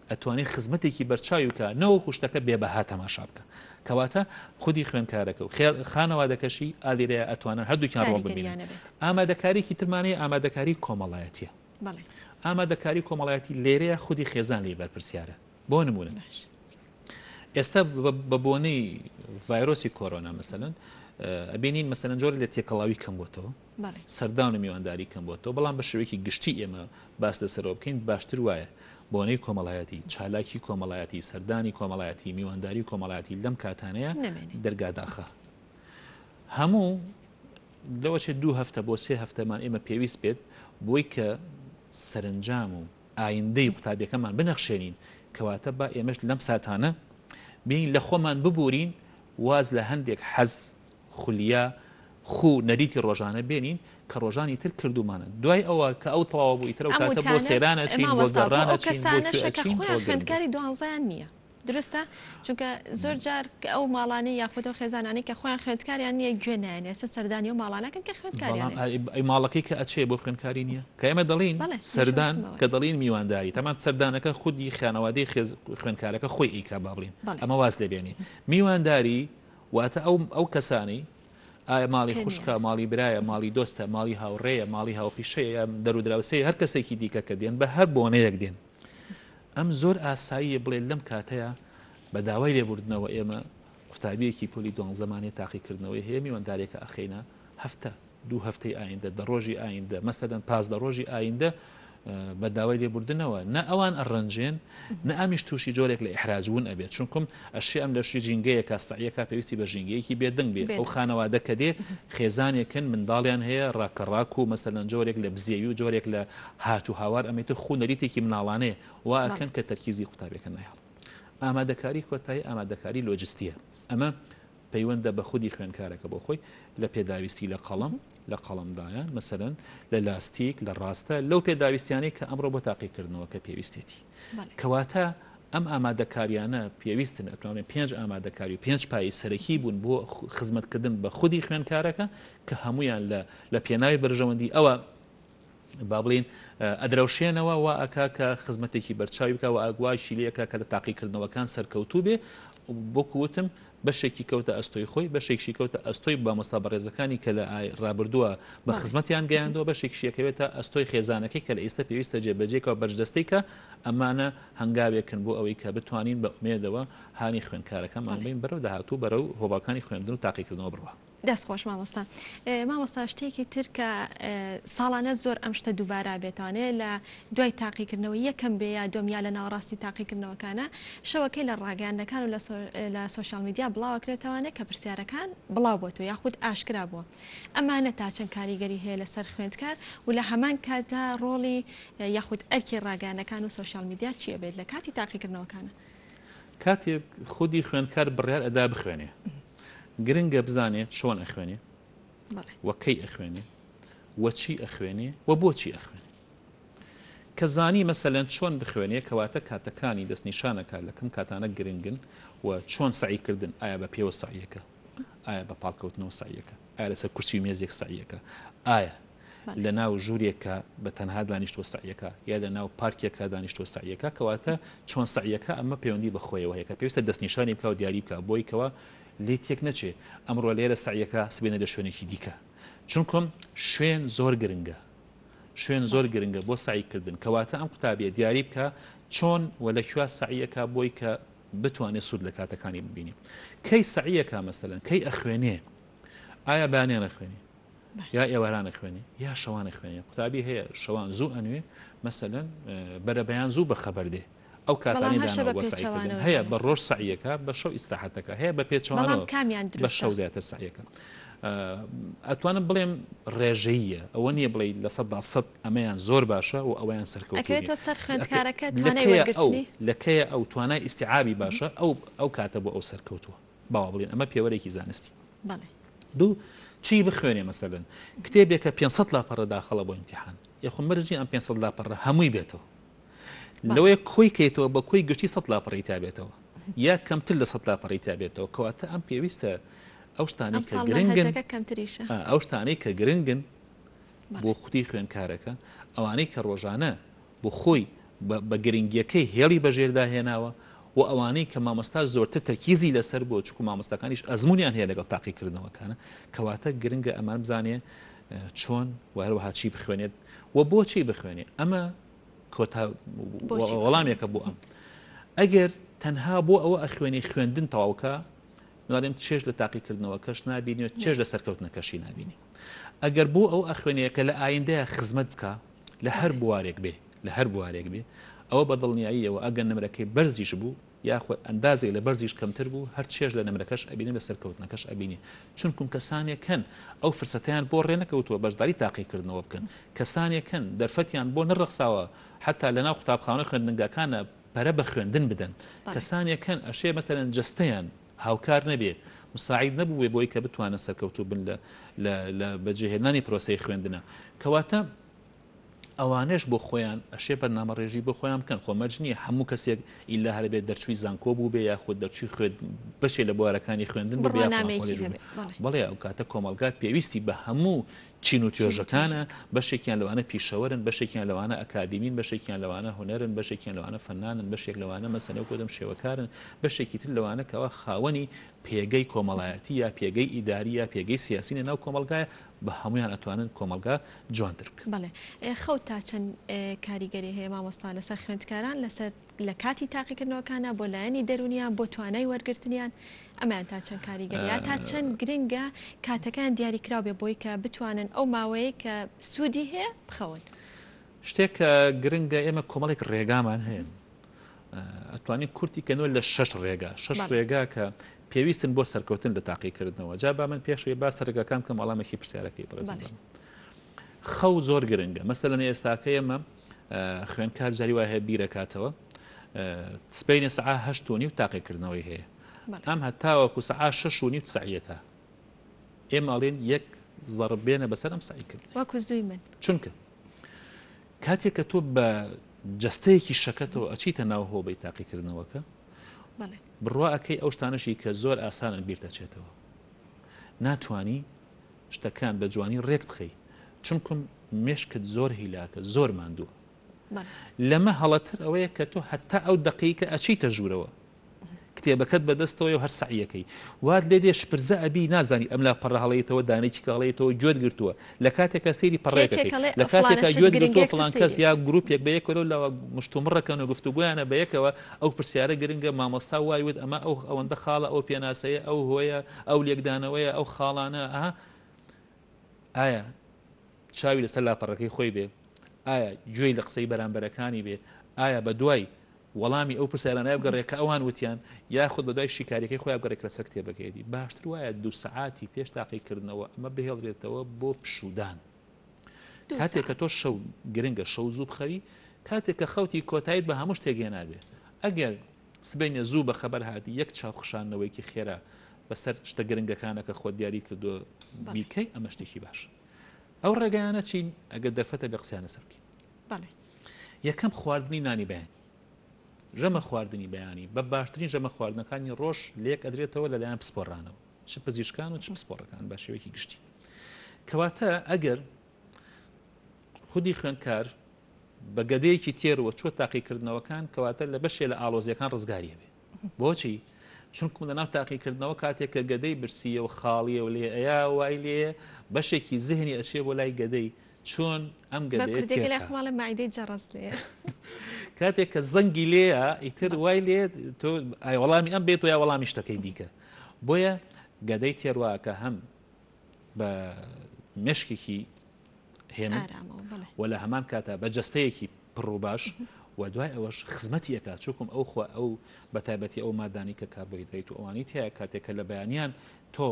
ئەتوانێ خزمەتێکی بەرچاوی بکا نەوەکو شتەکە بێ بەها تەماشا بکا کەواتە خودی خوێندکارەکە و خانەوادەکەشی ئالیرەیە ئەتوانن هەردووکیان ڕۆڵ ببینن ئامادەکاریکی ترمانەیە ئامادەکاری کۆمەڵایەتیە ئامادەکاری کۆمەڵایەتی لێرەیە خودی خێزان لێی بەرپرسیارە بۆ نمونە ئێستا بە بۆنەی ڤایرۆسی کۆرۆنا مەسەلەن ئەبینین مەسەلەن جۆرە لە تێکەڵاوی کەم بۆتەوە سەردان و میوانداری کەم بۆتەوە، بەڵام بە شێوەیەکی گشتی ئێمە باس لەسەرەوە بکەین باشتر وایە بۆنەی کۆمەڵایەتی، چالاکی کۆمەڵایەتی، سەردانی کۆمەڵایەتی، میوانداری کۆمەڵایەتی لەم کاتانەیە دەرگا داخە. هەموو لەوەچێت دوو هەفتە بۆ سێ هەفتەمان ئێمە پێویست بێت بۆی کە سەرنجام و ئایندەی قوتابیەکەمان بنەخشێنین، کەواتە با ئێمەش لەم ساتانە بین لە خۆمان ببورین واز لە هەندێک حەز، خولیا، خوو نەریتی ڕۆژانە بێنین کە ڕۆژانی تر کردوومانن دوای ئەوە کە ئەو تەواو بوو ئیتر ئەو ئەم کاتە بۆ وتانە سەیران ئەچین بۆ مامۆستا بۆ گەڕان ئەو ئەچین بۆ کوێ کەسانەشە کە ئەچین خۆیان ئەوە گرنگە. خوێندکاری دوانزەیان نییە. دروستە؟ چونکە زۆر جار ئەو ماڵانەی یاخود ئەو خێزانانەی کە خۆیان خوێندکاریان نییە گوێ نایەن ئێستا سەردانی ئەو ماڵانەکەن کە خوێندکاریان بەڵام هەیە. ئەی ماڵەکەی کە ئەچێ بۆ خوێندکاری نییە؟ کە ئێمە دەڵێین بەڵێ منیش سەردان مەبەستم ئەوەیە. کە دەڵێین میوانداری تەمان سەردانەکە خودی خانەوادەی خێز خوێندکارەکە خۆی ئەیکا با بڵێین بەڵێ. ئەمە واز لێ بێنێ میوانداری واتە ئەو ئەو کەسانەی ئایا ماڵی کە خوشکە نییە. ماڵی برایە ماڵی دۆستە ماڵی هاوڕێیە ماڵی هاوپیشەیە یا دەرودراوسێیە هەر کەسێکی دیکە کە دێن بە هەر بۆنەیەک دێن ئەم زۆر ئاساییە بڵێ لەم کاتەیا بە داوای لێبوردنەوە ئێمە قوتابیەکی پۆلی دوانزەمان هەیە تاقیکردنەوەی هەیە میواندارێکە ئەخەینە هەفتە دوو هەفتەی ئایندە دە ڕۆژی ئایندە مەسەلەن 15 ڕۆژی ئایندە بە داوای لێبوردنەوە نە ئەوان ئەڕەنجێن نە ئەمیش تووشی جۆرێک لە ئیحراجبوون ئەبێت چونکم ئەشێ ئەم لەشی ژینگەیەکە سەعیەکە پێویستی بە ژینگەیەکی بێدەنگ بێ ئەو خانەوادە کە دێ خێزانێکن منداڵیان هەیە ڕاکەڕاک و مەسەلەن جۆرێک لە بزێوی و جۆرێک لە هات و هاوار ئەمەی تر خو نەریتێکی مناڵانەیە وا ئەکەن کە تەرکیزی قوتابیەکە نایەڵن. ئامادەکاری کۆتایی ئامادەکاری لۆجستیە ئەمە پەیوەندە بە خودی خوێنکارەکە بۆ خۆی لە پێداویستی لە قەڵەم لە قەڵەمدایان مەسەلەن لە لاستیک لە ڕاستە لەو پێداویستیانەی کە ئەمڕۆ بۆ تاقیکردنەوە کە پێویستێتی کەواتە ئەم ئامادەکاریانە پێویستن ئەتوانێت پێنج ئامادەکاری و پێنج پایی سەرەکی بوون بۆ خزمەتکردن بە خودی خوێنکارەکە کە هەمویان لە لە پێناوی بەرژەوەندی ئەوە با بڵێین ئەدرەوشێنەوە وا ئەکا کە خزمەتێکی بەرچاوی بکە و ئاگواشی لێکا کە لە تاقیکردنەوەکان سەرکەوتوو بێ بۆکو وتم بەشێکی کەوتە ئەستۆی خۆی بەشێکشی کەوتە ئەستۆی مامۆستا بەڕێزەکانی کە لە ڕابردووە بە خزمەتیان گەیاندووە بەشێکشی ئەکەوێتە ئەستۆی خێزانەکەی کە لە ئێستا پێویستە جێبەجێکە و بەرجدەستەی کە ئەمانە هەنگاوێکن بۆ ئەوەی کە بتوانین بە ئومێدەوە هانی خوێندکارەکەمان بین بەرەو داهاتوو بەرەو هۆڵەکانی خوێندن و تاقیکردنەوە بڕوا. دەست خۆش مامۆستا. مامۆستا شتێکی تر کە ساڵانە زۆر ئەم شتە دووبارە بێتوانێ لە دوای تاقیکردنەوە یەکەم بێ یا دوم یا لە ناوەڕاستی تاقیکردنەوەکانە شەوەکەی لە ڕاگەیاندنەکان و لە سۆشیال میدیا بڵاوەکرێتەوانێ کە پرسیارەکان بڵاو بۆتەوە یاخود ئاشکرا بووە ئەمانە تا چەند کاریگەری هەیە لەسەر خوێندکار و لە هەمان کاتدا ڕۆڵی یاخود ئەرکی ڕاگەیاندنەکان و سۆشیال میدیا چییە بێت لە کاتی تاقیکردنەوەکانە؟ کاتێک خودی خوێندکار بڕیار ئەدا بخوێنێ گرنگە بزانێ چۆن ئەخوێنێ و کەی ئەخوێنێ و چی ئەخوێنێ و بۆچی ئەخوێنێ کە زانی مەسەلەن چۆن بخوێنێ کەواتە کاتەکانی دەستنیشانەکە لە کەم کاتانە گرنگن و چۆن سەعیکردن ئایا بە پێوە سەعیەکە ئایا بە پاڵکەوتنەوە سەعیەکە ئایا لەسەر کورسی و مێزێک سەعیەکە ئایا لە ناو ژوورێکە بە تەنها دانیشتوە سەعیەکە یا لە ناو پارکێکە دانیشتوە سەعیەکە کەواتە چۆن سەعیەکە ئەمە پەیوەندی بە خۆیەوە هەیە کە پێویستە دەستنیشانی بکە و دیاری بکە بۆی کەوا لێی تێک نەچێ ئەمڕۆ لێرە سەعیەکە سبەینێ لە شوێنێکی دیکە چونکم شوێن زۆر گرنگە شوێن زۆر گرنگە بۆ سەعیکردن کەواتە ئەم قوتابیە دیاری بکە چۆن و لە کوێ سەعیەکە بۆی کە بتوانێت سوود لە کاتەکانی ببینی کەی سەعیەکە مەسەلەن کەی ئەخوێنێ ئایا بەیانیان ئەخوێنێ یا ئێواران ئەخوێنێ یا شەوان ئەخوێنێ قوتابی هەیە شەوان زوو ئەنوێ مەسەلەن بەرەبەیان زوو بەخەبەر دێ ئەو کاتانەی داناوە بۆ سەعیکردن هەیە بە ڕۆژ سەعیەکە بە شەو ئیسراحەتەکە هەیە بە پێچەوانەوە بە شەو زیاتر سەعیەکە ئەتوانم بڵێم ڕێژەیە ئەوە نییە بڵێ 100% ئەمەیان زۆر باشە و ئەویان سەرکەوتێتەوە سەر خوێندکارەکە ئەو لەکەیە ئەو توانای ئیسیعابی باشە ئەو ئەو کاتە بۆ ئەو سەرکەوتووە باوە بڵێن ئەمە پێوەرێکی زانستی دوو چی بخوێنێ مەسەلەن کتێبێکە 500 لاپەڕە داخڵە بۆ امتحان یاخۆ مەرجی ئەم 500 لاپەڕە هەمووی بێتەوە لەوەیە کۆی کەیتەوە بە کۆی گشتی 100 لاپەڕەی تا بێتەوە یا کەمتر لە 100 لاپەڕەی تا بێتەوە کەواتە ئەم پێویستە ئەو شتانەی کە گرنگن ئەو شتانەی کە گرنگن بۆ خودی خوێنکارەکە ئەوانەی کە ڕۆژانە بۆ خۆی بە گرنگیەکەی هێڵی بەژێردا هێناوە و ئەوانەی کە مامۆستا زۆرتر تەرکیزی لەسەر بووە چونکو مامۆستاکانیش ئەزمونیان هەیە لەگەڵ تاقیکردنەوەکانە کەواتە گرنگە ئەمان بزانێ چۆن و هەروەها چی بخوێنێت و بۆچی بخوێنێ ئەمە کۆتا وەڵامێکە بۆ ئەم ئەگەر تەنها بۆ ئەوە ئەخوێنی خوێندن تەواوکە ناڵێم چێژ لە تاقیکردنەوەکەش نابینی و چێژ لە سەرکەوتنەکەشی نابینی ئەگەر بۆ ئەو ئەخوێنەیە کە لە ئایندەیە خزمەت بکە لە هەر بوارێک بێ لە هەر بوارێک بێ ئەوە بە دڵنیاییەوە ئەگەر نمرەکەی بەرزیش بوو یاخود ئەندازێک لە بەرزیش کەمتر بوو هەر چێژ لە نمرەکەش ئەبینێ لە سەرکەوتنەکەش ئەبینێ چونکم کەسانێک هەن ئەو فرسەتەیان بۆ ڕێ نەکەوتووە بەشداری تاقیکردنەوە بکەن کەسانێک هەن دەرفەتیان بۆ نەڕەخساوە حتا لەناو قوتابخانە خوێندنگاکانە پەرە بە خوێندن بدەن کەسانێک هەن ئەشێ مەسەلەن جەستەیان هاوکار نەبێ مساعید نەبووێ بۆی کە بتوانن سەرکەوتوو بن لە لە بەجێهێنانی پرۆسەی خوێندنە کەواتە. ئەوانەش بۆ خۆیان ئەشێ بەرنامەڕێژی بۆ خۆیان بکەن، خۆ مەرج نییە هەموو کەسێک ئیلا هەر ئەبێت دەرچووی زانکۆ بووبێ یاخود دەرچووی خوێند بەشێ لە بوارەکانی خوێندن بووبێ یا فڵان بڕوانامەیەکی کۆلێژ هەبێ بووبێ. بەڵێ. بەڵێ ئەو کاتە کۆمەڵگا پێویستی بە هەموو چین و چین و توێژەکانە، توێژەکان. بەشێکیان لەوانە پیشەوەرن، بەشێکیان لەوانە ئەکادیمین، بەشێکیان لەوانە هونەرن، بەشێکیان لەوانە فەنانن، بەشێک لەوانە مەسەلەن وەکو دەم شێوەکارن، بەشێکی تر لەوانە کەوا خاوەنی پێگەی کۆمەڵایەتی یا پێگەی ئیداری یا پێگەی سیاسین لە ناو کۆمەڵگایە، بە هەموویان ئەتوانن کۆمەڵگا جوانتر بکەن. بەڵێ خەو تا چەند کاریگەری هەیە مامۆستا لەسەر خوێندکاران لەسەر لە کاتی تاقیکردنەوەکانە بۆ لایەنی دەرونیان بۆ توانای وەرگرتنیان ئەمەیان تا چەند کاریگەریە تا چەند گرنگە کاتەکەیان دیاریکراو بێ بۆی کە بتوانن ئەو ماوەیە کە سوودی هەیە بخەون. شتێک کە گرنگە ئێمە کۆمەڵێک ڕێگامان هەیە ئەتوانین کورتی کەنەوە لە شەش ڕێگا شەش ڕێگا کە پێویستن بۆ سەرکەوتن لە تاقیکردنەوە جا با من پێشەوەی باس ڕێگاکان بکەم وەڵامێکی پرسیارەکەی بەڕێزم خەو زۆر گرنگە مەسەلەن ئێستاکە ئێمە خوێندکار جاری وای هەیە بیرەکاتەوە سبەینێ سەعا هەشت و نیو تاقیکردنەوەی هەیە ئەم هەتاوەکو سەعا شەش و نیو سەعیەکە ئێمە ئەڵێن یەک زەڕب بێنە بەسەر ئەم سەعیکردن وەکو زووی من چونکە کاتێک کە تۆ بە جەستەیەکی شەکەتەوە ئەچیتە ناو هۆبەی تاقیکردنەوەکە بڕوا ئەکەی ئەو شتانەشی کە زۆر ئاسانن بیرت ئەچێتەوە ناتوانی شتەکان بە جوانی ڕێک بخەی چونکم مێشکت زۆر هیلاکە زۆر ماندووە لەمە هەڵەتر ئەوەیە کە تۆ هەتا ئەو دەقیکە ئەچیتە ژوورەوە کتێبەکەت بەدەستەوەیە و هەر سەعیەکەی وات لێ دێ شپرزە ئەبی نازانی ئەم لا پەڕە هەڵەیتەوە دانەیەکی کە هەڵەیتەوە گوێت گرتووە لە کاتێکا سەیری پەڕەیەک کێکێک ئەکەی ئەڵێ لە فڵانە کاتێکا شت گوێت گرنگە گرتووە یەکسەر فڵان کەس سەیری یا ئەکەی. گروپێک بە یەکەوە لەو لاوە مشتومڕەکەن و گفتوگۆیانە بە یەکەوە ئەو پرسیارە گرنگە مامۆستا وای وت ئەمە ئەو ئەوەندە خاڵە ئەو پێناسەیە ئەو هۆیە ئەو لێکدانەوەیە ئەو خاڵانە ئەها ئایا چاوی لەسەر لاپەڕەکەی خۆی بێ ئایا گوێی لە قسەی بەرامبەرەکانی بێ ئایا بە دوای وەڵامی ئەو پرسیارانە بگەڕێ کە ئەوان وتیان، یاخود بەدوای شیکاریەکەی خۆیا بگەڕێ کە لەسەر کتێبەکەیەتی. باشتر وایە دوو سەعاتی پێش تاقیکردنەوە ئەمە بهێڵرێتەوە بۆ پشوودان. کاتێک کە تۆ شەو گرنگە شەو زوو بخەوی، کاتێک کە خەوتی کۆتاییت بە هەموو شتێک هێنابێ. ئەگەر سبەینێ زوو بە خەبەر هاتی یەک چاو خشاندنەوەیەکی خێرا بەسەر شتە گرنگەکانە کە خۆت دیاری کردووە بیکەی ئەمە شتێکی باشە. ئەو ڕێگایانە چین ئەگەر دەرفەتە بێ قسەیان لەسەر بکەین. بەڵێ. یەکەم خواردنی نانی بەیانی ژەمە خواردنی بەیانی بە باشترین ژەمە خواردنەکانی ڕۆژ لێک ئەدرێتەوە لەلایەن پسپۆڕانەوە چ پزیشکان و چ پسپۆڕەکان بە شێوەیەکی گشتی کەواتە ئەگەر خودی خوێندکار بە گەدەیەکی تێرەوە چوە تاقیکردنەوەکان کەواتە لە بەشێ لە ئاڵۆزیەکان ڕزگاریە بێ بۆچی چونکم لە ناو تاقیکردنەوە کاتێک کە گەدەی برسیە و خاڵیە و لێ ئەیا وای لێ بەشێکی زهنی ئەچێ بۆ لای گەدەی چۆن ئەم بە گەدەیە کوردیەکەی تێر لای کا؟ خۆمان ئەڵێن مەعیدەی جەڕەس لێیە. کاتێک کە زەنگی لێیە ئیتر وای لێ تۆ ئای وەڵامی ئەم بێت یا وەڵامی شتەکەی دیکە بۆیە گەدەی تێرواکە هەم بە مێشکێکی هێمن ئارامەوە بەڵێ. و لە هەمان کاتا بە جەستەیەکی پڕ و باش و دوای ئەوەش خزمەتی ئەکات چونکم ئەو خوا ئەو بە تایبەتی ئەو مادانی کە کاربۆهیدرەیت و ئەوانی تایە کاتێک کە لە بەیانیان تۆ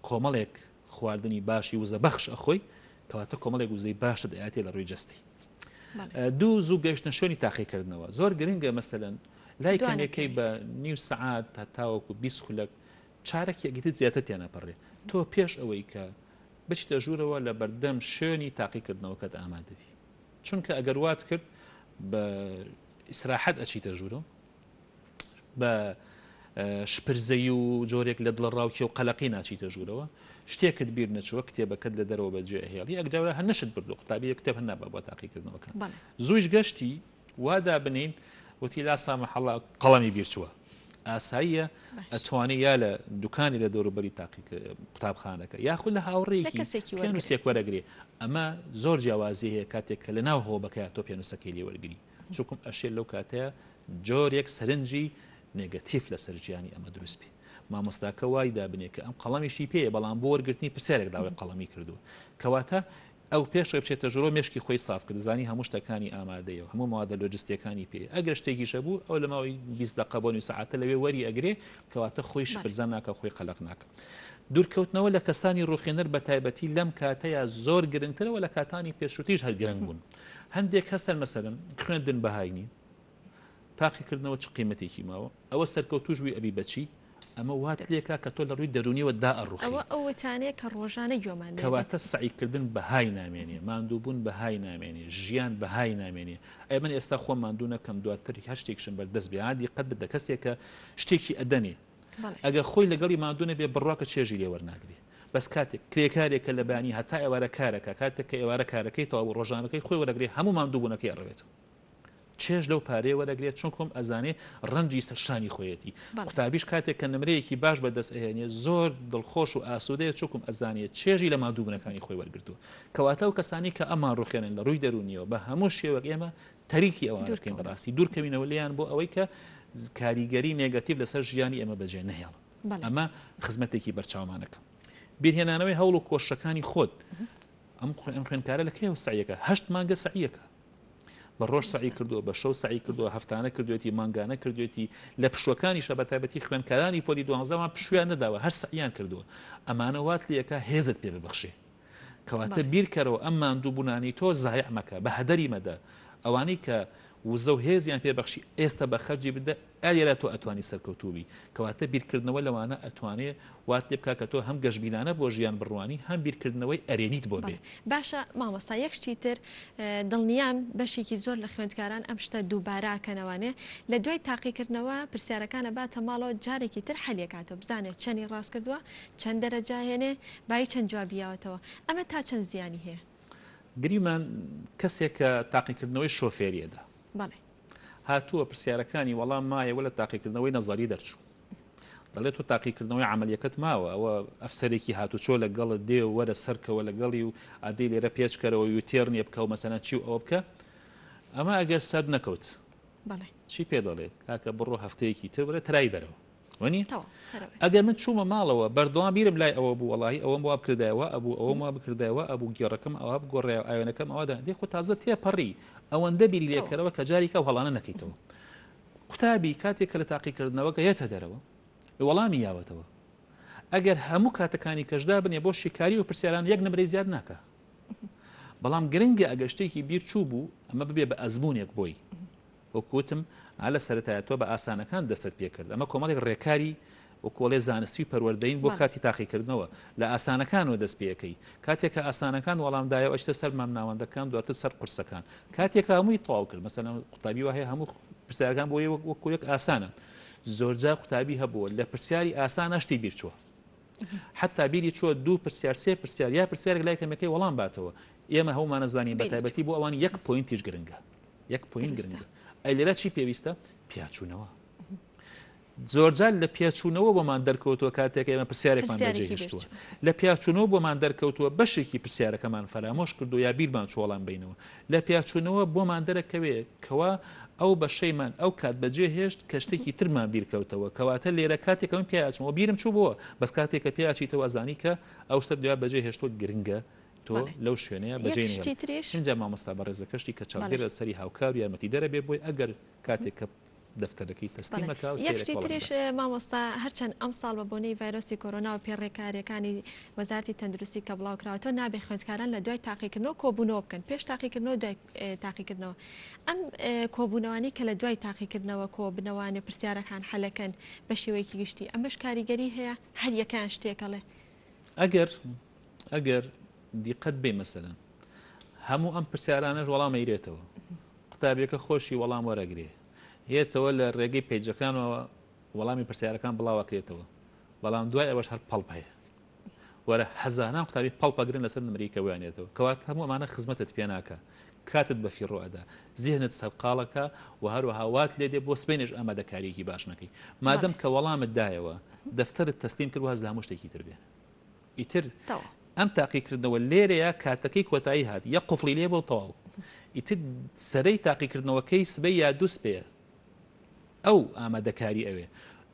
کۆمەڵێک خواردنی باشی وزە بەخش ئەخۆی کەواتە کۆمەڵێک وزەی باشت ئەیاتێ لە ڕووی جەستەی. دوو زوو گەیشتنە شوێنی تاقیکردنەوە زۆر گرنگە مەسەلەن لای کەمێکەی بە نیو سەعات هەتاوەکو 20 خولەک چارەکێکی تر زیاتر تێنەپەڕێ تۆ پێش ئەوەی کە بچیتە ژوورەوە لە بەردەم شوێنی تاقیکردنەوەکەت ئامادەبی چونکە ئەگەر وات کرد بە ئیسراحەت ئەچیتە ژوورەوە بە شپرزەیی و جۆرێک لە دڵەڕاوکێ و قەلەقی ناچیتە ژوورەوە، شتێکت بیر نەچووە، کتێبەکەت لە دەرەوە بەجێ ئەهێڵی، ئەگجارە هەر نەشت بردووە، قوتابی کتێب هەر نابا بۆ تاقیکردنەوەکان. زوویش گەشتی، وا دابنێین، وتی لا سامح اللە قەڵەمی بیر چووە. ئاساییە ئەتوانی یا لە دوکانی لە دەوروبەری تاقی قوتابخانەکە یاخود لە هاوڕێیەکی پێنووسێک وەرەگرێ. ئەمە زۆر جیاوازی هەیە کاتێک کە لە ناو هۆبەکەیا تۆ پێنووسەکەی لێ وەرگری. چونکم ئەشێ لەو کاتەیا جۆرێک سەرنجی نێگەتیف لەسەر ژیانی ئەمە دروست بێ. مامۆستاکە وای دابنێ کە ئەم قەڵەمیشی پێیە بەڵام بۆ وەرگرتنی پرسیارێک داوای قەڵەمی کردووە. کەواتە ئەو پێش ئەوەی بچێتە ژوورەوە مێشکی خۆی ساف کرد، زانی هەموو شتەکانی ئامادەیە و هەموو مەوادە لۆجستییەکانی پێیە. ئەگەر شتێکیش هەبوو ئەو لە ماوەی 20 دەقە بۆ نیو سەعاتە لەوێ وەری ئەگرێ، کەواتە خۆی شپرزە ناکا و خۆی قەلەق ناکا. دوورکەوتنەوە لە کەسانی ڕووخێنەر بە تایبەتی لەم کاتەیا زۆر گرنگترە و لە کاتانی پێشووتریش هەر گرنگ بوون. هەندێک هەستن مەسەلەن خوێندن بەهای نی، تاقیکردنەوە چ قیمەتێکی ماوە؟ ئەوە سەرکەوتوش بووی ئەبی بەچی؟ ئەمە وات لێکا کە تۆ لە ڕووی دەروونیەوە دائەڕوخێی. ئەوە ئەو وتانەیە کە ڕۆژانە گوێمان لێ دێت. کەواتە سەعیکردن بەهای نامێنێ، ماندووبوون بەهای نامێنێ، ژیان بەهای نامێنێ. ئەی من ئێستا خۆم ماندوو نەکەم دواتر هەر شتێکیشم بەردەست بێ. ها دیقەت بدە کەسێک کە شتێکی ئەدەنێ ئەگەر خۆی لەگەڵی ماندوو نەبێ بڕوا کە چێژی لێ وەرناگرێ. بەس کاتێک کرێکارێک کە لە بەیانی هەتا ئێوارە کارەکا، کاتێک کە ئێوارە کارەکەی تەواو بوو ڕۆژانەکەی خۆی وەرەگرێ هەموو ماندووبوونەکەی ئەڕەوێتەوە. چێژ لەو پارەیە وەرەگرێت چونکم ئەزانێ ڕەنجی سەر شانی خۆیەتی. قوتابیش کاتێک کە نمرەیەکی باش بەدەست ئەهێنێ زۆر دڵخۆش و ئاسوودەیە چونکم ئەزانێ چێژی لە ماندووبوونەکانی خۆی وەرگرتووە. کەواتە ئەو کەسانەی کە ئەمان ڕوخێنن لە ڕووی دەروونیەوە بە هەموو شێوەک ئێمە تەریکی ئەوانە بکەین بەڕاستی دوورکەوینەوە لێیان بۆ ئەوەی کە کاریگەری نێگەتیڤ لەسەر ژیانی ئێمە بەجێ نەهێڵن. ئەمە خزمەتێکی بەرچاومانەکە. بیرهێنانەوەی هەوڵ و کۆششەکانی خۆت. ئەم خوێندکارە لە کەیەوە سەعیەکە؟ هەشت مانگە سەعیەکە. بە ڕۆژ سەعی کردووە، بە شەو سەعی کردووە، هەفتانە کردوێتی، مانگانە کردوێتی، لە پشووەکانیشە بە تایبەتی خوێندکارانی پۆلی دوانزەمان پشوویان نەداوە، هەر سەعیان کردووە. ئەمانە وات لێکا هێزت پێ ببەخشێ. کەواتە بیرکەرەوە ئەم ماندووبوونانەی تۆ زایع مەکە، بە هەدەری مەدە. ئەوانەی کە وزە و هێزیان پێ بەخشی ئێستا بە خەرجی بدە، ئا لێرە تۆ ئەتوانی سەرکەوتوو بی. کەواتە بیرکردنەوە لەوانە ئەتوانێ وات لێ بکا کە تۆ هەم گەشبینانە بۆ ژیان بڕوانی هەم بیرکردنەوەی ئەرێنیت بۆ بێ. بەڵێ باشە مامۆستا یەک شتی تر دڵنیام بەشێکی زۆر لە خوێندکاران ئەم شتە دووبارە ئەکەنەوانێ لە دوای تاقیکردنەوە پرسیارەکان ئەباتە ماڵەوە جارێکی تر حەلی ئەکاتەوە بزانێ چەنی ڕاست کردووە چەند دەرەجە ئەهێنێ بایی چەند جوابی یاوەتەوە ئەمە تا چەند زیانی هەیە؟ گریمان کەسێک کە تاقیکردنەوەی شۆفێری ئەدا. بەڵێ. هاتووە پرسیارەکانی وەڵام مایەوە لە تاقیکردنەوەی نەزەری دەرچوو. دەڵێت تۆ تاقیکردنەوەی عەمەلیەکەت ماوە ئەوە ئەفسەرێکی هاتوچۆ لەگەڵت دێ و وەرە سەرکەوە لەگەڵی و ئادەی لێرە پێچکەرەوە یوتێرنێ بکە و مەسەلەن چی و ئەوە بکە ئەمە ئەگەر سەر نەکەوت چی پێ دەڵێت کاکە بڕۆ هەفتەیەکی تر وەرە ترای بەرەوە وەنی ئەگەر من چوومە ماڵەوە بەردەوام بیرم لای ئەوە بوو وەڵاهی ئەوەم وا بکردایە وا ئەبوو ئەوەم وا بکردایە وا ئەبوو گێڕەکەم ئەوها بگۆڕایە ئاوێنەکەم ئەوە دا دێ خۆ تازە تێپەڕی ئەوەندە بیری لێکەرەوە کە جارێک ئەو هەڵانە نەکەیتەوە قوتابی کاتێک کە لە تاقیکردنەوەکە یەتە دەرەوە وەڵامی یاوەتەوە ئەگەر هەموو کاتەکانی کەشدا بنێ بۆ شیکاری و پرسیاران یەک نمرەی زیاد ناکە بەڵام گرنگە ئەگەر شتێکی بیر چوو بوو ئەمە ببێ بە ئەزمونێک بۆی وەک وتم ئا لە سەرەتایە تۆ بە ئاسانەکان دەستت پێکرد ئەمە کۆمەڵێک ڕێکاری وەکۆڵێ زانستی و پەروەردەین بۆ کاتی تاقیکردنەوە لە ئاسانەکانەوە دەست پێەکەی کاتێک کە ئاسانەکان وەڵام دایەوە ئەچتە سەر مامناوەندەکان دواتر سەر قورسەکان کاتێک کە هەمووی تەواو کرد مەسەلەن قوتابی وا هەیە هەموو پرسیارەکان بۆ وەکو یەک ئاسانە زۆرجار قوتابی هەبووە لە پرسیاری ئاسانە شتی بیر چووە حتا بیری چووە دوو پرسیار سێ پرسیار یا پرسیارێک لای کەمەکەی وەڵام باتەوە ئێمە هەموومانە زانین بە تایبەتی بۆ ئەوان یەک point یش گرنگە یەک point گرنگە ئەی لێرە چی پێویستە پیاچوونەوە زۆرجار لە پیاچوونەوە بۆمان دەرکەوتووە کاتێک ئێمە پرسیارێکمان بەجێهێشتووە لە پیاچوونەوە بۆمان دەرکەوتووە بەشێکی پرسیارەکەمان فەرامۆش کردو یا بیرمان چۆڵان بینەوە لە پیاچوونەوە بۆمان دەرەکەوێت کەوا ئەو بەشەیمان ئەو کات بەجێ هێشت کە شتێکی ترمان بیرکەوتەوە کەواتە لێرە کاتێک من پیاچمەوە بیرم چوو بووە بەس کاتێک کە پیاچیتەوە زانی کە ئەو شتە دویا بەجێ هێشتووە گرنگە تۆ لەو شوێنەیە بەجێ نهێڵی ئینجا مامۆستا بەڕێزەکەشتی کە چاودێر لەسەری هاوکار و یارمەتیدەرە بێ بۆی ئەگەر کاتێک کە دەفتەرەکەی تەسلیم ئەکا و یەک شتی سەیرەکە وەڵامی تریش بات. مامۆستا هەرچەند ئەمساڵ بە بۆنەی ڤایرۆسی کۆرۆنا و پێ ڕێکاریەکانی وەزارەتی تەندروستی کە بڵاوکراوەتەوە نابێ خوێندکاران لە دوای تاقیکردنەوە کۆبوونەوە بکەن پێش تاقیکردنەوە دوای تاقیکردنەوە ئەم کۆبوونەوانەی کە لە دوای تاقیکردنەوە کۆبنەوانێ پرسیارەکان حەلەکەن بە شێوەیەکی گشتی ئەمەش کاریگەری هەیە هەر یەکەیان شتێکەڵێ ئەگەر ئەگەر دیقەت بەی مەسەلەن هەموو ئەم پرسیارانەش وەڵام ئەیرێتەوە قوتابیەکە خۆشی وەڵام وەرەگرێ یەتەوە لە ڕێگەی پەیجەکانەوە وەڵامی پرسیارەکان بڵاوەکرێتەوە بەڵام دوای ئەوەش هەر پەڵپ هەیە وەرە هەزاران قوتابی پەڵپەگرن لەسەر نمرەی کە بۆیان یەتەوە کەوات هەموو ئەمانە خزمەتت پێ ناکا کاتت بە فیڕۆ ئەدا زیهنت سەرقاڵەکە و هەروەها وات لێ دێ بۆ سبەینێش ئامادەکاریەکی باش نەکەی مادەم کە وەڵامت دایەوە دەفتەرت تەسلیم کرد واز لە هەموو شتێکی تر بێنە ئیتر ئەم تاقیکردنەوە لێرەیە کاتەکەی کۆتایی هات یە قفڵی لێ بۆ تەواو ئیتر سەرەی تاقیکردنەوەکەی سبەی یا دووسپێ ئەو ئامادەکاری ئەوێ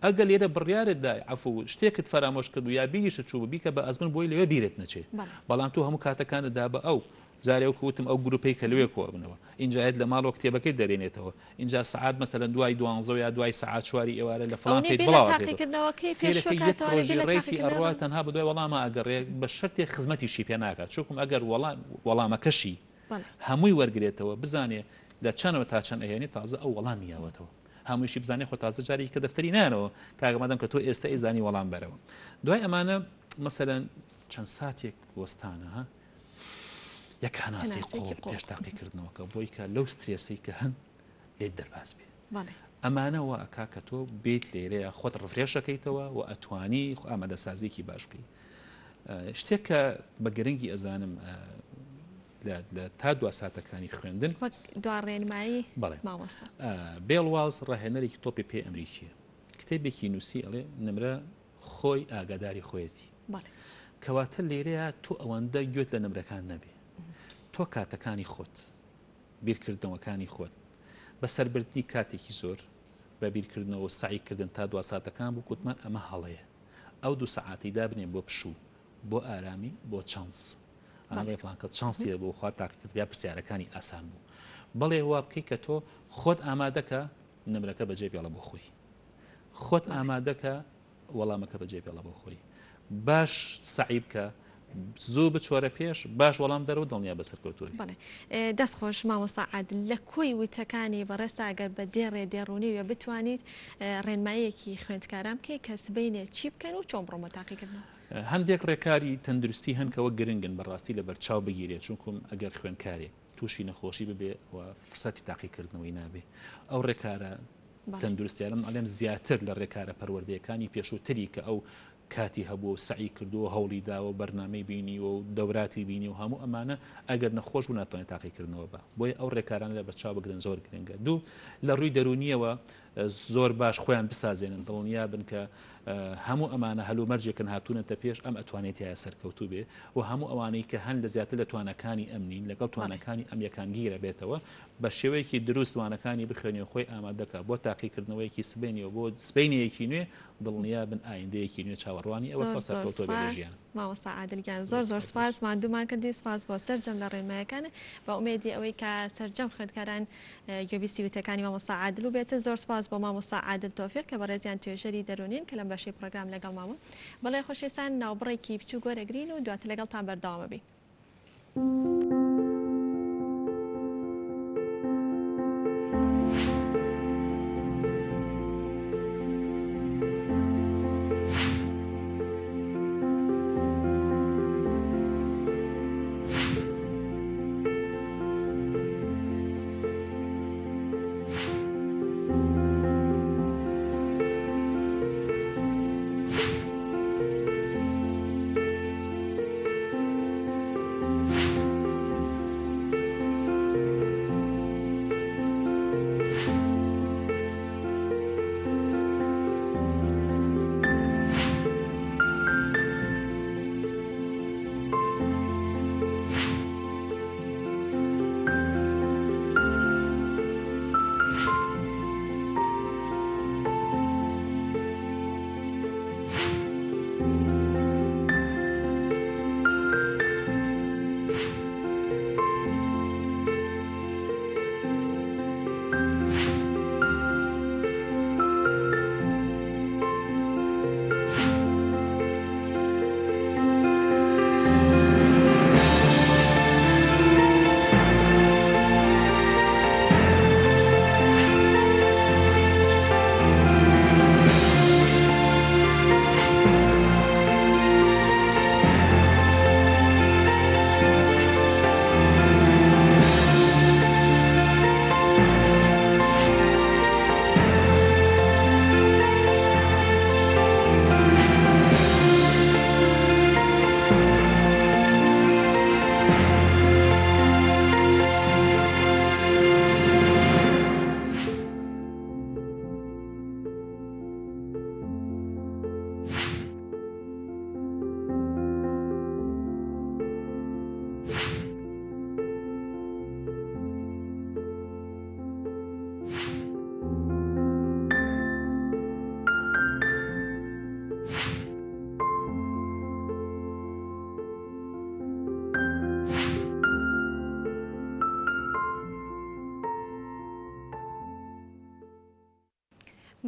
ئەگەر لێرە بڕیارت دا عەفو شتێکت فەرامۆش کرد و یا بیریشت چوو بیکە بە ئەزمون بۆی لەوێ بیرت نەچێ بەڵام تۆ هەموو کاتەکانت دا بە ئەو جارێ وەکو وتم ئەو گروپەی کە لەوێ کۆبنەوە ئینجا یەت لە ماڵەوە کتێبەکەی دەرێنێتەوە ئینجا سەعات مەسەلەن دوای دوانزە یا دوای سەعات چواری ئێوارە لە فڵان page بڵاو تاقیکردنەوەکەی سەیرەکەی یەک ڕۆژی ڕێکی ئەڕوا تەنها بە دوای وەڵاما ئەگەڕێ بە شەرتێک خزمەتیشی پێ ناکات چونکم ئەگەر وەڵام وەڵامەکەشی هەمووی وەرگرێتەوە بزانێ لە چەنەوە تا چەند ئەهێنێ تازە ئەو وەڵامی یاوەتەوە. هەمووشی بزانێ خۆ تازە جارێکی کە دەفتەری نانەوە کاکە مادەم کە تۆ ئێستا ئەیزانی وەڵام بەرەوە دوای ئەمانە مەسەلەن چەند ساتێک وەستانە ها یەک هەناسەی قوڵ پێش تاقیکردنەوەکە بۆی کە لەو سترێسەی کە هەن لێت دەرباز بێ ئەمانە وا ئەکا کە تۆ بیت لێرەیە خۆت refresh ەکەیتەوە و ئەتوانی خۆ ئامادەسازیکی باش بکەیت شتێک کە بە گرنگی ئەزانم لە تا دوا ساتەکانی خوێندن وەک دوا ڕێنمایی بەڵێ مامۆستا بێڵ واڵز ڕاهێنەرێکی تۆپی پێ ئەمریکیە کتێبێکی نووسی ئەڵێ نمرە خۆی ئاگاداری خۆیەتی کەواتە لێرەیە تۆ ئەوەندە گوێت لە نمرەکان نەبێ تۆ کاتەکانی خۆت بیرکردنەوەکانی خۆت بەسەربردنی کاتێکی زۆر بە بیرکردنەوە و سەعی کردن تا دوا ساتەکان بوو کوتمان ئەمە هەڵەیە ئەو دوو سەعاتەی دابنێ بۆ پشوو بۆ ئارامی بۆ chance ئەڵێ فڵان کەس chance ی هەبوو خوا تاقیکرد یا پرسیارەکانی ئاسان بوو بەڵێ وا بکەی کە تۆ خۆت ئامادەکە نمرەکە بەجێ بێڵە بۆ خۆی خۆت ئامادەکە وەڵامەکە بەجێ بێڵە بۆ خۆی باش سەعی بکە زوو بچۆرە پێش باش وەڵام دەرەوە دڵنیا بە سەرکەوتووی. بەڵێ دەست خۆش مامۆستا عادل لە کۆی وتەکانی بەڕێزتا ئەگەر بە دێڕێ دێڕوونی وێ بتوانیت ڕێنماییەکی خوێندکاران بکەی کە سبەینێ چی بکەن و چۆن بڕۆن بۆ تاقیکردنەوە؟ هەندێک ڕێکاری تەندروستی هەن کە وەک گرنگن بەڕاستی لەبەرچاو بگیرێت چونکوم ئەگەر خوێندکارێک تووشی نەخۆشی ببێ و فرسەتی تاقیکردنەوەی نابێ ئەو ڕێکارە تەندروستیانە من ئەڵێم زیاتر لە ڕێکارە پەروەردەیەکانی پێشووتری کە ئەو کاتی هەبووە و سەعی کردووە و هەوڵی داوە و بەرنامەی بینیوە و دەوراتی بینی و هەموو ئەمانە ئەگەر نەخۆش بوو ناتوانێت تاقیکردنەوە بە بۆیە ئەو ڕێکارانە لە بەرچاو بگرن زۆر گرنگە دوو لە ڕووی دەروونیەوە زۆر باش خۆیان بسازێنن دڵنیا بن کە هەموو ئەمانە هەلومەرجێکن هاتوونەتە پێش ئەم ئەتوانێت تیایا سەرکەوتوو بێ و هەموو ئەوانەی کە هەن لە زیاتر لە توانەکانی ئەم نین لەگەڵ توانەکانی ئەم یەکانگیرە بێتەوە بە شێوەیەکی دروست وانەکانی بخوێنێ و خۆی ئامادەکا بۆ تاقیکردنەوەیەکی سبەینێ و بۆ سبەینێیەکی نوێ دڵنیا بن ئایندەیەکی نوێ چاوەڕوانی ئەوە زۆر زۆر سەرکەوتوو بێ لە سوپاس ژیان. مامۆستا عادل گیان زۆر زۆر سوپاس ماندوومان کردی سوپاس بۆ سەرجەم لە ڕێنمایەکانت بە ئومێدی ئەوەی کە سەرجەم خوێندکاران گوێبیستی وتەکانی مامۆستا عادل و بێتن زۆر سوپاس بۆ مامۆستا عادل تۆفیق کە بەڕێزیان توێژەری دەروونین کە لەم بەشەی پڕۆگرام لەگەڵمان بوون بەڵێ خۆشەویستان ناوبڕێکی بچووک وەرەگرین و دواتر لەگەڵتان بەردەوام ئەبین.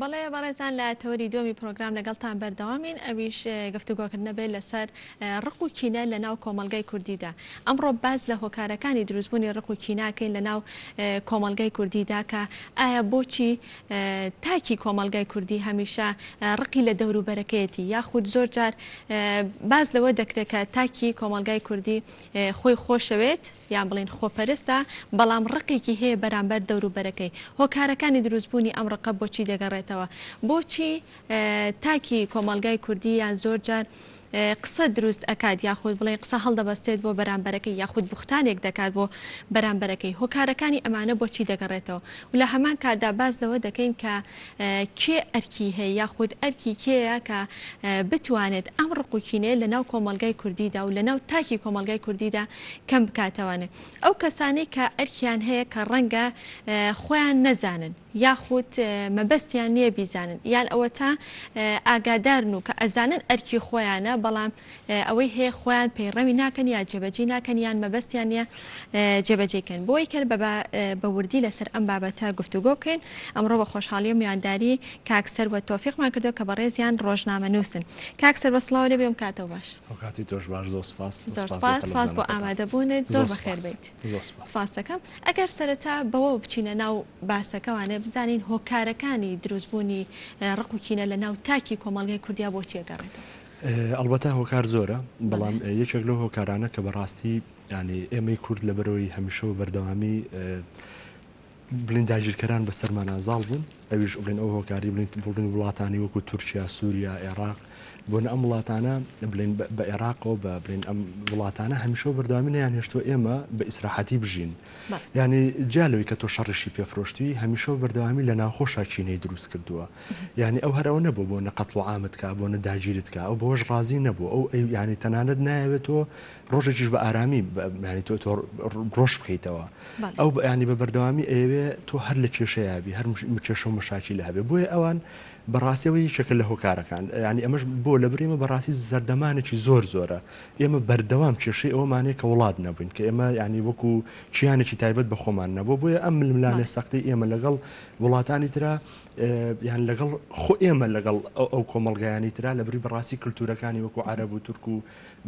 بەڵێ بەڕێزان لە تەوەری دووەمی پرۆگرام لەگەڵتان بەردەوامین ئەویش گفتوگۆکردنە بێت لەسەر ڕق و کینە لە ناو کۆمەڵگای کوردیدا. ئەمڕۆ باس لە هۆکارەکانی دروستبوونی ڕق و کینە ئەکەین لە ناو کۆمەڵگای کوردیدا کە ئایا بۆچی تاکی کۆمەڵگای کوردی هەمیشە ڕقی لە دەوروبەرەکەیەتی یاخود زۆر جار باس لەوە دەکرێت کە تاکی کۆمەڵگای کوردی خۆی خۆشەوێت یان بڵێین خۆپەرستە، بەڵام ڕقێکی هەیە بەرامبەر دەوروبەرەکەی. هۆکارەکانی دروستبوونی ئەم ڕقە بۆچی دەگەڕێتەوە؟ بۆچی تاکی کۆمەڵگای کوردی یان زۆر جار قسە دروست ئەکات یاخود بڵێین قسە هەڵدەبەستێت بۆ بەرامبەرەکەی یاخود بوختانێک دەکات بۆ بەرامبەرەکەی؟ هۆکارەکانی ئەمانە بۆچی دەگەڕێتەوە؟ و لە هەمان کاتدا باس لەوە دەکەین کە کێ ئەرکی هەیە یاخود ئەرکی کێیە کە بتوانێت ئەم ڕق و کینەیە لە ناو کۆمەڵگای کوردیدا و لە ناو تاکی کۆمەڵگای کوردیدا کەم بکاتەوانێ ئەو کەسانەی کە ئەرکیان هەیە کە ڕەنگە خۆیان نەزانن یاخود مەبەستیان نییە بیزانن یان ئەوەتا ئاگادارن و کە ئەزانن ئەرکی خۆیانە بەڵام ئەوەی هەیە خۆیان پەیڕەوی ناکەن یا جێبەجێی ناکەن یان مەبەستیان نییە جێبەجێی کەن. بۆی کە بە وردی لەسەر ئەم بابەتە گفتوگۆ بکەین ئەمڕۆ بە خۆشحاڵی و میوانداری کاک سروە تۆفیقمان کردووە کە بەڕێزیان ڕۆژنامەنووسن. کاک سروە سڵاو لێ بێ ئەم کاتەو باش. ئەوکاتی تۆش باش زۆر سوپاس. زۆر سوپاس سوپاس بۆ ئامادەبوونت زۆر بەخێر بێیت. زۆر سوپاس. سوپاست دەکەم. ئەگەر سەرەتا بەوەوە بچینە ناو باسەکەوانێ بزانین هۆکارەکانی دروستبوونی ڕق و کینە لە ناو تاکی کۆمەڵگای کوردیا بۆچی ئەگەڕێتەوە؟ ئەڵبەتە هۆکار زۆرە، بەڵام یەکێک لەو هۆکارانە کە بەڕاستی یانی ئێمەی کورد لەبەرەوەی هەمیشە و بەردەوامی بڵین داگیرکەران بەسەرمانا زاڵ بوون ئەویش بڵێن ئەو هۆکاری بڵین بڵین وڵاتانی وەکو تورکیا سووریا عێراق بۆنە ئەم وڵاتانە بڵێن بە عێراقەوە بە بڵێن ئەم وڵاتانە هەمیشە و بەردەوامی نیان هێشتووە ئێمە بە ئیسراحەتی بژین یانی جیا لەوەی کە تۆ شەڕیشی پێ فرۆشتوی هەمیشە و بەردەوامی لە ناوخۆشا کینەی دروست کردووە یانی ئەو هەر ئەوە نەبوو بۆ نە قەتڵ و عامت کا بۆ نە داگیرت کا ئەو بەوەش ڕازی نەبوو ئەو ئەی یانی تەنانەت نایەوێت تۆ ڕۆژێکیش بە ئارامی یانی تۆ تۆ ڕۆژ بکەیتەوە ئەو ینی بە بەردەوامی ئەیەوێ تۆ هەر لە کێشەیە بی هەر کێشە و مەشاکیلە هەبێ بۆیە ئەوان بەڕاستی ئەوە یەکێکە لە هۆکارەکان یانی ئەمەش بۆ لەبەر ئێمە بەڕاستی زەردەمانێکی زۆر زۆرە ئێمە بەردەوام کێشەی ئەوەمان هەیە کە وڵات نەبووین کە ئێمە یانی وەکو کیانێکی تایبەت بە خۆمان نەبوو بۆیە ئەم ململانێ سەختەی ئێمە لەگەڵ وڵاتانی ترا یان لەگەڵ خۆ ئێمە لەگەڵ ئەو کۆمەڵگایانی ترا لە بری بەڕاستی کللتورەکانی وەکو عەرەب و تورک و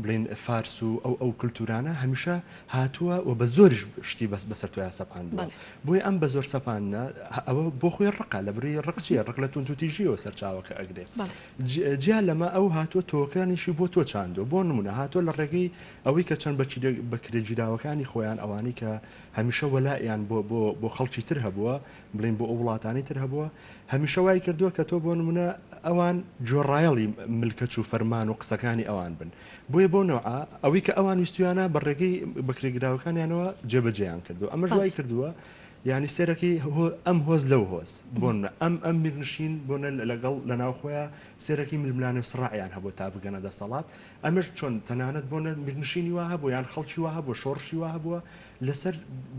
بڵێین فارس و ئەو ئەو کلتورانە هەمیشە هاتووە و بە زۆریش شتی بەس بەسەر تۆیا سەپاندووە بۆیە ئەم بە زۆر سەپاندنە ئەوە بۆ خۆی ڕقە لە بری ڕق چییە ڕق لە توندوتیژیەوە سەرچاوەکە ئەگرێ جیا لەمە ئەو هاتووە تۆکانیشی بۆ تۆ چاندووە بۆ نمونە هاتووە لە ڕێگەی ئەوەی کە چەند بەکرێگیراوەکانی خۆیان ئەوانەی کە هەمیشە وەلائیان بۆ بۆ بۆ خەڵکی تر هەبووە بڵێین بۆ ئەو وڵاتانەی تر هەبووە هەمیشە وای کردووە کە تۆ بۆ نمونە ئەوان گوێڕایەڵی ملکەچ و فەرمان و قسەکانی ئەوان بن بۆیە بەو نەوعە ئەوەی کە ئەوان ویستویانە بە ڕێگەی بەکرێگراوەکانیانەوە جێبەجێیان کردووە ئەمەش وای کردووە یعنی سێرەکەی ئەم هۆز لەو هۆز بۆن ئەم ئەم میرنشین بۆنە لەگەڵ لە ناوخۆیان سێرەکی ململانێ و سڕاعیان هەبوو تا بگەنە دەسەڵات ئەمەش چۆن تەنانەت بۆنە میرنشینی وا هەبوو یان خەڵکی وا هەبوو شۆڕشی وا هەبووە لەسەر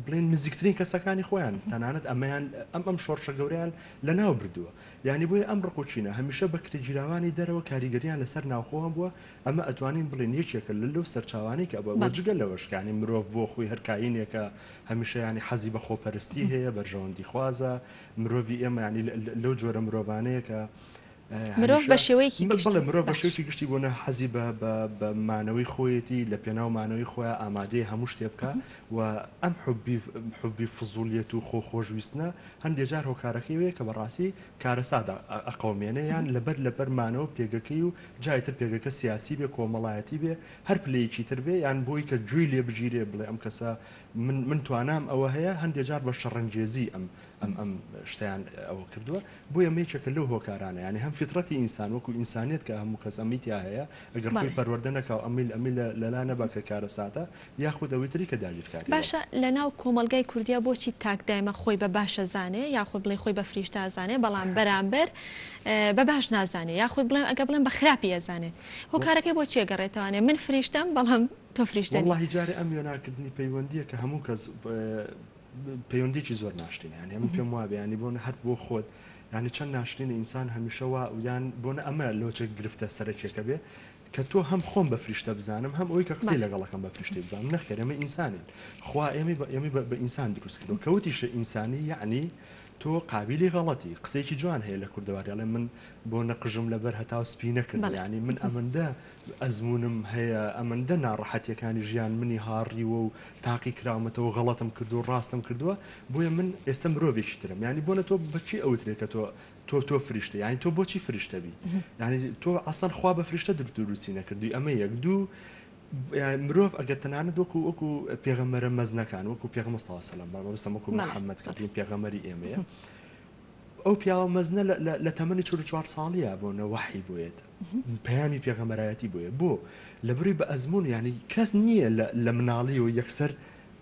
بڵێن نزیکترین کەسەکانی خۆیان تەنانەت ئەمەیان ئەم ئەم شۆڕشە گەورەیان لەناو بردووە یانی بۆیە ئەم ڕق و کینە هەمیشە بەکرێگیراوانی دەرەوە کاریگەریان لەسەر ناوخۆ هەبووە ئەمە ئەتوانین بڵێین یەکێکە لە لەو سەرچاوانەی کە بە جگە لەوەش یانی مرۆڤ بۆ خۆی هەر کائینێکە هەمیشە یانی حەزی بە خۆپەرستی هەیە بەرژەوەندی خوازە مرۆڤی ئێمە یانی لەو جۆرە مرۆڤانەیە کە مرۆڤ بە شێوەیەکی گشتی بەڵێ مرۆڤ بە شێوەیەکی گشتی بۆ نە حەزی بە بە بە مانەوەی خۆیەتی لە پێناو مانەوەی خۆیان ئامادەیە هەموو شتێ بکا و ئەم حوبی حوبی فزولیەت و خۆ خۆشویستنە هەندێ جار هۆکارەکەی وەیە کە بەڕاستی کارەسات ئەقەومێنێ یان لەبەر لەبەر مانەوە پێگەکەی و جای تر پێگەکە سیاسی بێ کۆمەڵایەتی بێ هەر پلەیەکی تر بێ یان بۆی کە گوێی لێ بگیرێ بڵێ ئەم کەسە من من توانام ئەوە هەیە هەندێ جار بە شەڕەنگێزی ئەم ئەم ئەم شتەیان ئەوە کردووە بۆیە ئەمە یەکێکە لەو هۆکارانە یانی هەم فیتڕەتی ئینسان وەکو ئینسانیەت کە هەموو کەس ئەمەی تیا هەیە ئەگەر خۆی پەروەردە نەکا و ئەمەی ئەمەی لەلا نەبا کە کارەساتە یاخود ئەوەی تری کە داگیرکاری باشە لەناو کۆمەڵگای کوردیا بۆچی تاک دایمە خۆی بە باش ئەزانێ یاخود بڵێ خۆی بە فریشتە ئەزانێ بەڵام بەرامبەر بە باش نازانێ یاخود بڵێم ئەگە بڵێم بە خراپی ئەزانێ هۆکارەکەی بۆ چیە گەڕێتەوانێ من فریشتەم بەڵام تۆ فریشتە نی. وەڵاهی جارێ ئەم وێناکردنی پەیوەندیە کە هەموو کەس پەیوەندیەکی زۆر ناشرینە یانی من پێم وابێ یانی بۆ هەر بۆ خۆت یانی چەند ناشرینە ئینسان هەمیشە وا یان بۆ نە ئەمە لۆچێک گرفتە سەرەکیەکە بێ کە تۆ هەم خۆم بە فریشتە بزانم هەم ئەوی کە قسەی لەگەڵەکەم بە فریشتەی بزانم نەخێر ئێمە ئینسانین خوا ئێمەی بە ئێمەی بە ئینسان دروست کردووە کە وتیشە ئینسانی یعنی. تۆ قابیلی غەڵەتی. قسەیەکی جوان هەیە لە کوردەواری ئەڵێ من بۆ نە قژم لەبەر هەتاو سپی نەکردووە یانی من ئەمەندە ئەزموونم هەیە ئەمەندە ناڕەحەتیەکانی ژیان منی هاڕیوە و تاقی کراومەتەوە غەڵەتم کردووە ڕاستم کردووە بۆیە من ئێستا مرۆڤێکی ترم یانی بۆنە تۆ بەچی ئەوترێ کە تۆ تۆ تۆ فریشتە یانی تۆ بۆچی فریشتە بی یانی تۆ ئەسڵەن خوا بە فریشتە دروستی نەکردووی ئەمە یەک دوو مرۆڤ ئەگەر تەنانەت وەکو وەکو پێغەمبەرە مەزنەکان وەکو پێغەمبەر صلی الله علیه و سلم مەبەستم وەکو محەممەد کە بڵێین پێغەمبەری ئێمەیە ئەو پیاوە مەزنە لە تەمەنی 44 ساڵیە بۆ نە وەحی بۆیێت پەیامی پێغەمبەرایەتی بۆیە بۆ لە بری بە ئەزمون ینی کەس نییە لە مناڵی و یەکسەر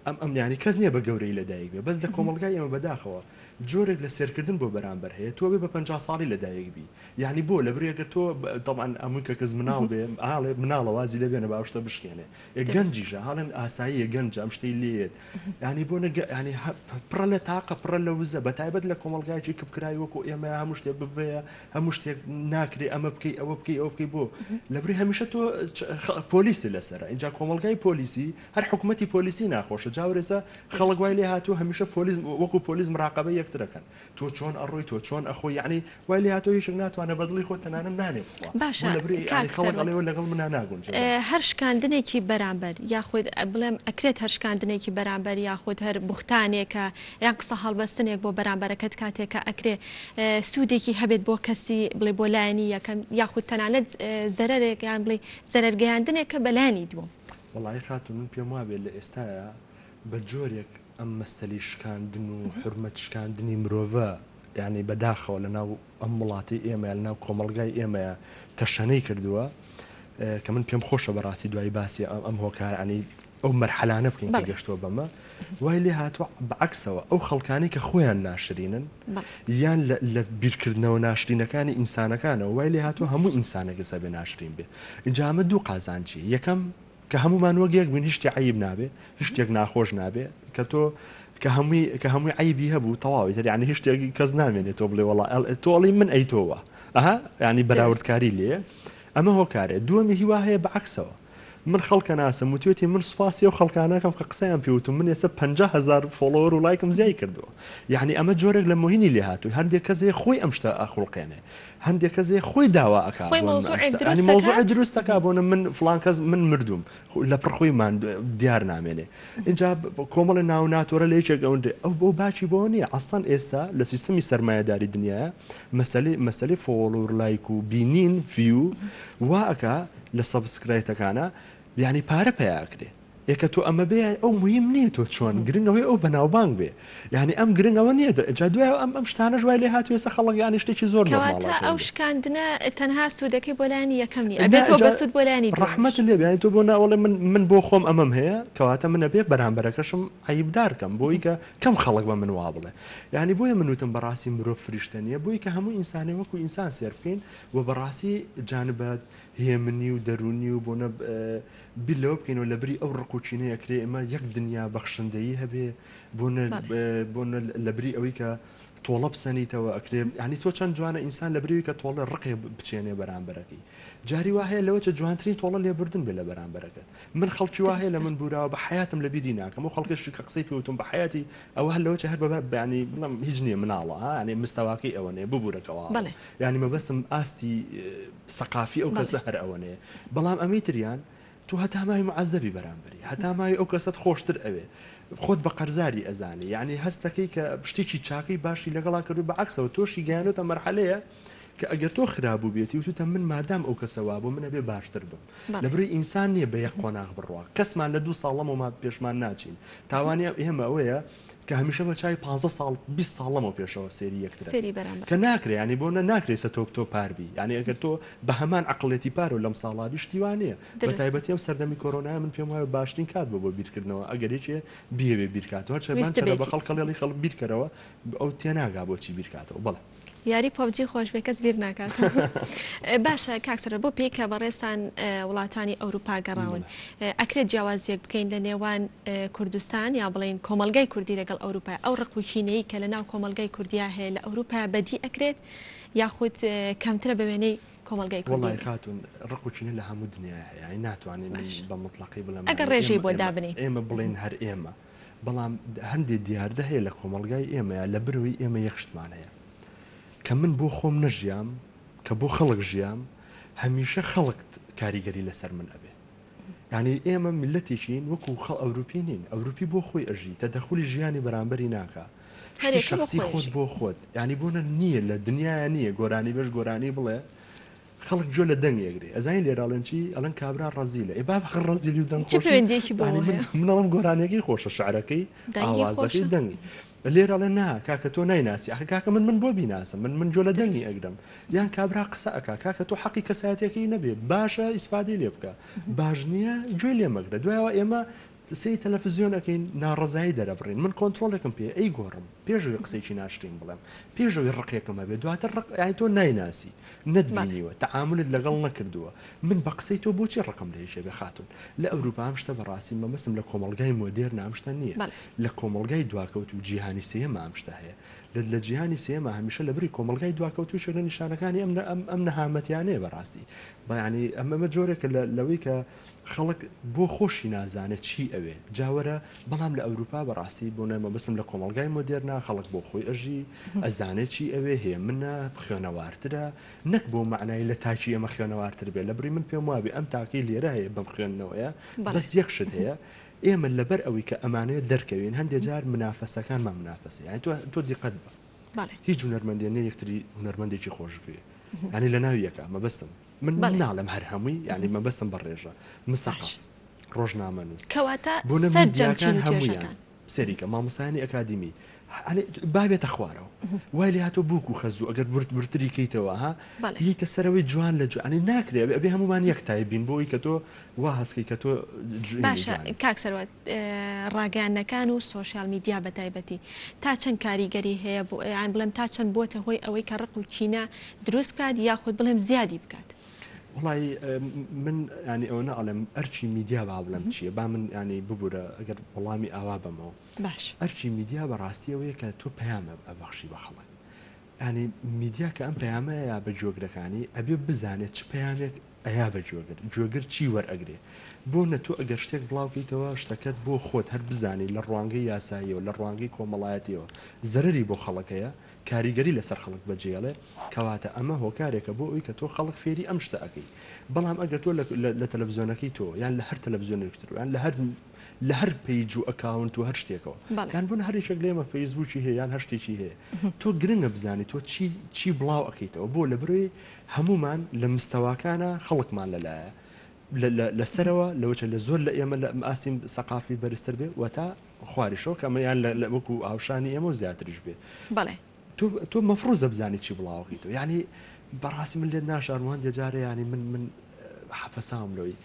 ئەم ئەم یانی کەس نییە بە گەورەی لەدایک بێ بەس لە کۆمەڵگای ئێمە بەداخەوە جۆرێک لە سێرکردن بۆ بەرامبەر هەیە تۆ بێ بە 50 ساڵی لەدایک بی یانی بۆ لەبری ئەگەر تۆ تەبعەن ئەموی کە کەس مناڵ بێ ئاڵێ مناڵە وازی لێ بێنە با ئەو شتە بشکێنێ ئێ گەنجیشە هاڵێن ئاساییە گەنجە ئەم شتەی لێیەت یانی بۆ نە یانی پڕە لە تاقە پڕە لە وزە بە تایبەت لە کۆمەڵگایەکی کپکراوی وەکو ئێمە هەموو شتێ ببەیە هەموو شتێک ناکرێ ئەمە بکەی ئەوە بکەی ئەوە بکەی بۆ لەبری هەمیشە تۆ پۆلیسی لەسەرە اینجا کۆمەڵگای پۆلیسی هەر حکومەتی پۆلیسی ناخۆشە جاورێسە خەڵک وای لێ هاتووە هەمیشە پۆلیس وەکو پۆلیس مراقەبەی یەکترەکەن تۆ چۆن ئەڕۆی تۆ چۆن ئەخۆی یەعنی وای لێ هاتووە یەکێک ناتوانێ بە دڵی خۆی تەنانەت نانێ بخوا باشە بۆ لەبری کاک یەعنی خەڵک سەروەت ئەڵێ لەگەڵ منا ناگونجێ بەڵێ. هەر شکاندنێکی بەرامبەر یاخود بڵێم ئەکرێت هەر شکاندنێکی بەرامبەر یاخود هەر بوختانێکە یان قسە هەڵبەستنێک بۆ بەرامبەرەکەت کاتێک کە ئەکرێ سوودێکی هەبێت بۆ کەسی بڵێ بۆ لایەنی یەکەم یاخود تەنانەت زەرەرێک یان بڵێ زەرەر گەیاندنێکە بە لایەنی دووەم. وەڵایی خاتوون من پێم وابێ لە ئێستایا بە جۆرێک ئەم مەسەلی شکاندن و حورمەت شکاندنی مرۆڤە یانی بە داخەوە لە ناو ئەم وڵاتەی ئێمە لە ناو کۆمەڵگای ئێمەیە تەشەنەی کردووە کە من پێم خۆشە بەڕاستی دوایی باسی ئەم هۆکار ینی ئەو مەرحەلانە بکەین کە گەشتووە بەمە وای لێ هاتووە بەعکسەوە ئەو خەڵکانی کە خۆیان ناشرینن یان لە بیرکردنەوە ناشرینەکانی ئینسانەکانەوە وای لێ هاتووە هەموو ئینسانێک لەسەر بێ ناشرین بێ ئینجا ئەمە دوو قازانجی یەکەم کە هەموومان وەک یەک بین هیچ شتێ عەیب نابێ هیچ شتێک ناخۆش نابێ کە تۆ کە هەمووی کە هەمووی عەیبی هەبوو تەواوی تر یعنی هیچ شتێک کەس نامێنێ تۆ بڵێ وەڵا تۆ ئەڵێی من ئەی تۆ وا ئەها یعنی بەراوردکاری لێ ئەمە هۆکارێ دووەمی هیوا هەیە بە عەکسەوە من خەڵکە ناسم وتوێتی من سوپاسی ئەو خەڵکانەکەم کە قسەیان پێ وتم من ئێستا 50 هەزار follower و like م زیای کردووە یعنی ئەمە جۆرێک لە مۆهینی لێ هاتوو هەندێک کەس هەیە خۆی ئەم شتە ئەخوڵقێنێ هەندێک کەس هەیە خۆی داوا ئەکا خۆی بۆ مەوزوعێک ئەم شتە. یانی دروست مەوزوعێ دەکات. دروست ئەکا بۆ من فڵان کەس من مردووم لە پڕ خۆی مان دیار نامێنێ ئینجا کۆمەڵێ ناو ناتۆرە لە یەکێک ئەوەندێ ئەو بۆ باکی بۆ نییە ئەسڵەن ئێستا لە سیستەمی سەرمایەداری دنیاە مەسەلەی مەسەلەی follower like و بینین view وا ئەکا لە subscribe ەکانە یانی پارە پەیا ئەکرێ ئێ کە تۆ ئەمە بێ ئەو موهیم نییە تۆ چۆن گرنگ ئەوەیە ئەو بەناوبانگ بێ یانی ئەم گرنگ ئەوە نییە جا دوای ئەم ئەم شتانەش وای لێ هاتووە ئێستا خەڵک یانی شتێکی زۆر نۆرماڵە کەواتە ئەو شکاندنە تەنها سوودەکەی بۆ لایەنی یەکەم نییە نا ئەبێتەوە جا بە سوود بۆ لایەنی دووەمیش. ڕەحمەتت لێ بێ یانی تۆ بۆ ناوەڵێ من من بۆ خۆم ئەمەم هەیە کەواتە من ئەبێ بەرامبەرەکەشم عەیبدار کەم بۆی کە کەم خەڵک بە من وا بڵێ یانی بۆیە من وتم بەڕاستی مرۆڤ فریشتە نییە بۆی کە هەموو ئینسانێ وەکو ئینسان سێر بکەین و بەڕاستی جانبە هێمنی و دەروونی و بۆنە بیر لەوە بکەینەوە لەبری ئەو ڕق و کینەی ئەکرێ ئێمە یەک دنیا بەخشندەیی هەبێ بۆ نە بۆ نە لەبری ئەوەی کە تۆڵە بسەنیتەوە ئەکرێ یعنی تۆ چەند جوانە ئینسان لەبری کە تۆڵە ڕقێ بچێنێ بەرامبەرەکەی جاری وا هەیە لەوە چە جوانترین تۆڵە لێبوردن بێ لە بەرامبەرەکەت من خەڵکی وا هەیە لە من بوراوە بە حیاتم لە بیری ناکەم و خەڵکێش کە قسەی پێوتم بە حیاتی ئەوە هەر لەوە چە هەر بە بەیانی بڵێم هیچ نییە مناڵە ها یعنی مستەواکەی ئەوە نییە ببورەکەوە بەڵێ. یعنی مەبەستم ئاستی سەقافی ئەو کەسە هەر ئەوەنەیە بەڵام ئەمەی تریان تۆ هەتا ماوی معەزەبی بەرامبەری هەتا ماوی ئەو کەسەت خۆشتر ئەوێ خۆت بە قەرزاری ئەزانی یعنی هەستەکەی کە شتێکی چاکەی باشی لەگەڵا کردو بە عەکسەوە تۆشی گەیانۆتە مەرحەلەیە کە ئەگەر تۆ خراپ بووبێتی وتوتە من مادام ئەو کەسە وابوو من ئەبێ باشتر بم لەبری ئینسان نییە بە یەک قۆناغ بڕوا کەسمان لە دوو ساڵ لەمەوە پێشمان ناچین تاوانی ئێمە ئەوەیە کە هەمیشە بە چاوی پانزە ساڵ 20 ساڵ لەمەو پێشەوە سەیری یەکتر سەیری بەرامبەر کە ناکرێ یانی بۆ نە ناکرێ سە تۆ تۆ پار بی یانی ئەگەر تۆ بە هەمان عەقڵێتی پار و لەم ساڵا بی شتی وا نییە بە دروستە. تایبەتی ئەم سەردەمی کۆرۆنایە من پێم وایە باشترین کات بوو بۆ بیرکردنەوە ئەگەر یەکێ بیەوێ بیرکاتەوە هەرچەند بان چەرە بە ویستبێتی. خەڵک هەڵێڵی خەڵک بیرکەرەوە ئەو تێناگا بۆچی بیرکاتەوە بەڵێ. یاری PUBG خۆش بێ کەس بیر ناکاتەوە. باشە کاک سەروەر بۆ پێی کە بەڕێزتان وڵاتانی ئەوروپا گەڕاون ئەکرێت جیاوازیەک بکەین لە نێوان کوردستان یا بڵێین کۆمەڵگای کوردی لەگەڵ ئەوروپا ئەو ڕق و کینەی کە لە ناو کۆمەڵگای کوردیا هەیە لە ئەوروپا بەدی ئەکرێت یاخود کەمترە بە وێنەی کۆمەڵگای کوردی؟ وەڵای خاتوون ڕق و کینە لە هەموو دنیایا هەیە یانی ناتوانین من بە موتڵەقی بڵێم ئەگەر ڕێژەی بۆ دابنێین ئێمە بڵێین هەر ئێمە. بەڵام هەندێ دیاردە هەیە لە کۆمەڵگای ئێمەیا لە برەوەی ئێمە یەک شتمان هەیە کە من بۆ خۆم نەژیام کە بۆ خەڵک ژیام هەمیشە خەڵک کاریگەری لەسەر من ئەبێ یانی ئێمە میللەتێکین وەکو خەڵ ئەوروپی نین ئەوروپی بۆ خۆی ئەژی تەدەخولی ژیانی بەرامبەری ناکا شتی هەرێکە بۆ شەخسی خۆی خۆت ئەژی. بۆ خۆت یانی بۆ نە نییە لە دنیایا نییە گۆرانیبێژ گۆرانی بڵێ خەڵک گوێ لە دەنگ ئەگرێ ئەزانی لێرە ئەڵێن چی ئەڵێن کابرا ڕەزیلە ئێ بابە خە ڕەزیلی و دەنگ چ خۆشی پەیوەندیەکی یانی بەوە من هەیە؟ من ئەڵێم گۆرانیەکەی خۆشە شعرەکەی دەنگی ئاوازەکەی خۆشە؟ دەنگی لێرە ئەڵێن نا کاکە تۆ نایناسی ئەخە کاکە من من بۆ بیناسم من من گوێ لە دەنگی دروست. ئەگرم یان کابرا قسە ئەکا کاکە تۆ حەقی کەسایەتیەکەی نەبێ باشە ئیسفادەی لێ بکە باش نییە گوێی لێ مەگرە دوایەوە ئێمە سەیری تەلەفزیۆن ئەکەین ناڕەزایی دەرەبڕین من کۆنترۆڵێکم پێ ئەیگۆڕم پێش ئەوەی قسەیەکی ناشرین بڵێم پێش ئەوەی ڕقێکم هەبێ دواتر ڕق یانی تۆ نایناسی نەتبینیوە تەعامولت لەگەڵ نەکردووە من بە قسەی تۆ بۆچی ڕقم لە یەکێ بێ خاتوون لە ئەوروپا ئەم شتە بەڕاستی مەبەستم لە کۆمەڵگای مۆدێرنا ئەم شتە نییە لە کۆمەڵگای دواکەوتوو جیهانی سێیەما ئەم شتە هەیە لە لە جیهانی سێیەما هەمیشە لە بری کۆمەڵگای دواکەوتوو یەکێک لە نیشانەکانی ئەم ئەم ئەم نەهامەتیانەیە بەڕاستی بە یانی ئەم ئەمە جۆرێکە لە لەوەی کە خەڵک بۆ خۆشی نازانێت چی ئەوێ جا وەرە بەڵام لە ئەوروپا بەڕاستی بۆ نە مەبەستم لە کۆمەڵگای مۆدێرنا خەڵک بۆ خۆی ئەژی ئەزانێت چی ئەوێ هێمنە خوێنەوارترە نەک بۆ مەعنای لە تاکی ئێمە خوێنەوارتر بێ لە بری من پێم وابێ ئەم تاکەی لێرە هەیە بەم خوێندنەوەیە بەس یەک شت هەیە ئێمە لەبەر ئەوەی کە ئەمانەوێت دەرکەوین هەندێ جار منافەسەکانمان منافەسە یانی تۆ تۆ دیقەت بە هیچ هونەرمەندێ نیە یەکتری هونەرمەندێکی خۆش بوێ یانی لە ناو یەکە مەبەستم من ناڵێم هەر هەمووی یانی مەبەستم بە ڕێژە مسەقەف ڕۆژنامەنووس کەواتە بۆ نە سەرجەم میدیاکان چین و هەموویان توێژەکان. سەیری کە مامۆستایانی ئەکادیمی یانی با بێتە خوارەوە وای لێ هاتووە بووک و خەزوو ئەگەر ورد وردتری کەیتەوە ها بەڵێ. یەیتە سەرەوەی جوان لە جوان یانی ناکرێ ئەبێ ئەبێ هەموومان یەک تایپ بین بۆ ئەوەی کە تۆ وا هەست کەی کە تۆ جوێنی باشە جوانی. کاک سەروەت ڕاگەیاندنەکان و سۆشیال میدیا بە تایبەتی تا چەند کاریگەری هەیە بۆ یان بڵێم تا چەند بۆتە هۆی ئەوەی کە ڕق و کینە دروست بکات یاخود بڵێم زیادی بکات؟ وەڵایی من یانی ئەوەنە ئەڵێم ئەرکی میدیا با بڵێم چییە با من یانی ببورە ئەگەر وەڵامی ئاوا بەمەوە باش ئەرکی میدیا بەڕاستی ئەوەیە کە تۆ پەیام ئەبەخشی بە خەڵک یانی میدیا کە ئەم پەیامە ئەیا بە گوێگرەکانی ئەبێ بزانێت چ پەیامێک ئەیا بە گوێگر گوێگر چی وەرئەگرێ بۆ نە تۆ ئەگەر شتێک بڵاو کەیتەوە شتەکەت بۆ خۆت هەر بزانی لە ڕوانگەی یاساییەوە لە ڕوانگەی کۆمەڵایەتیەوە زەرەری بۆ خەڵک هەیە کاریگەری لەسەر خەڵک بەجێڵێ کەواتە ئەمە هۆکارێکە بۆ ئەوی کە تۆ خەڵک فێری ئەم شتە ئەکەی بەڵام ئەگەر تۆ لە تەلەفزیۆنەکەی تۆ یان لە هەر تەلەفزیۆنێکی تر یان لە هەر لە هەر page و account و هەر شتێکەوە یان بۆ هەر یەکێک لێمە فەیسبووکی هەیە یان هەر شتێکی هەیە تۆ گرنگە بزانی تۆ چی چی بڵاو ئەکەیتەوە بۆ لە برۆی هەمومان لە مستەواکانە خەڵکمان لەلایە لە سەرەوە لەوەچە لە زۆر لە ئێمە لە ئاستی سەقافی بەرزتر بێ و تا خواریشەوە کە ئەمە یان لە وەکو هاوشانی ئێمە و زیاتریش بێ. بەڵێ. تۆ تۆ مەفروزە بزانی چی بڵاوەکەیتەوە یانی بەڕاستی من لێت ناشارم هەندێ جارێ یانی من من حەپەساوم لەوەی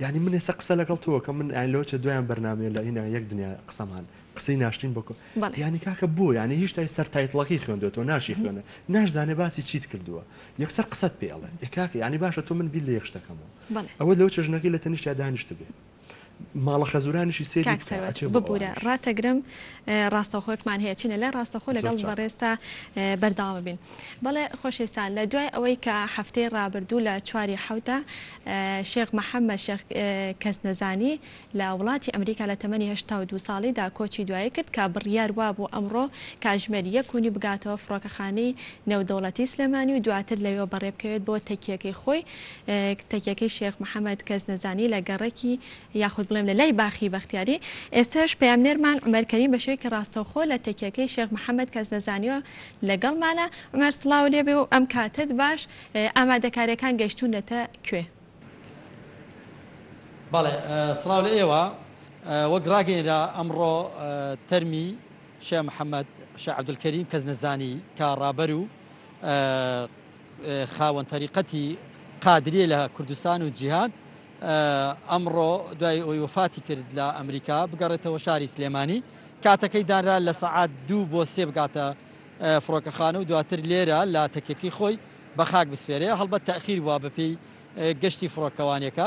یانی من ئێستا قسە لەگەڵ تۆ کە من یانی لەوە چێ دوایان بەرنامەیە لە هینا یەک دنیا قسەمان قسەی ناشرین بۆ بەڵێ. یانی کاکە بۆ یانی هیشتای سەر title ەکەی خوێندوێتەوە ناشی خوێنێ ناشزانێ باسی چیت کردووە یەکسەر قسەت پێ ئەڵێ ئێ کاکە یانی باشە تۆ من بیر لە یەک شت دەکەمەوە بەڵێ. ئەوە لەوە چێ ژنەکەی لە تەنیشتیا دانیشتبێ ماڵە خەزورانیشی سەیری کاک بکە سەروەت ئەچێ بۆ ببورە ئەوانیش. ڕاتەگرم ڕاستەوخۆکمان هەیە چینە لای ڕاستەخۆ زۆر لەگەڵ چاکە. بەڕێزتا بەردەوام بین بەڵێ خۆشەویستان لە دوای ئەوەی کە هەفتەی ڕابردوو لە چواری حەوتە شێخ محەممەد شێخ کەسنەزانی لە وڵاتی ئەمریکا لە تەمەنی 82 ساڵیدا کۆچی دوایی کرد کە بڕیار وابوو ئەمڕۆ کاژمێر یەک و نیو بگاتەوە فڕۆکەخانەی نێودەوڵەتی سلێمانی و دواتر لەوێوە بەڕێبکەوێت بۆ تەکیەکەی خۆی تەکیەکەی شێخ محەمەد کەسنەزانی لە گەڕەکی یاخود بڵێم لە لای باخی بەختیاری ئێستاش پەیامنێرمان عومەر کەریم بە شێوەیەکی ڕاستەوخۆ لە تەکیەکەی شێخ محەمەد کەسنەزانیەوە لەگەڵمانە عومەر سڵاو لێبێ و ئەم کاتەت باش ئامادەکاریەکان گەیشتوونەتە کوێ؟ بەڵێ سڵاو لە ئێوە وەک ڕاگەیەنرا ئەمڕۆ تەرمی شێخ محەمەد شێخ عەبدولکەریم کەسنەزانی کە ڕابەر و خاوەن تەریقەتی قادریە لە کوردستان و جیهان ئەمڕۆ دوای ئەوەی وەفاتی کرد لە ئەمریکا بگەڕێتەوە شاری سلێمانی کاتەکەی دانرا لە سەعات دوو بۆ سێ بگاتە فڕۆکەخانە و دواتر لێرە لە تەکیەکەی خۆی بە خاک بسپێرێ هەڵبەت تەئخیر بووە بەپێی گەشتی فڕۆکەوانیەکە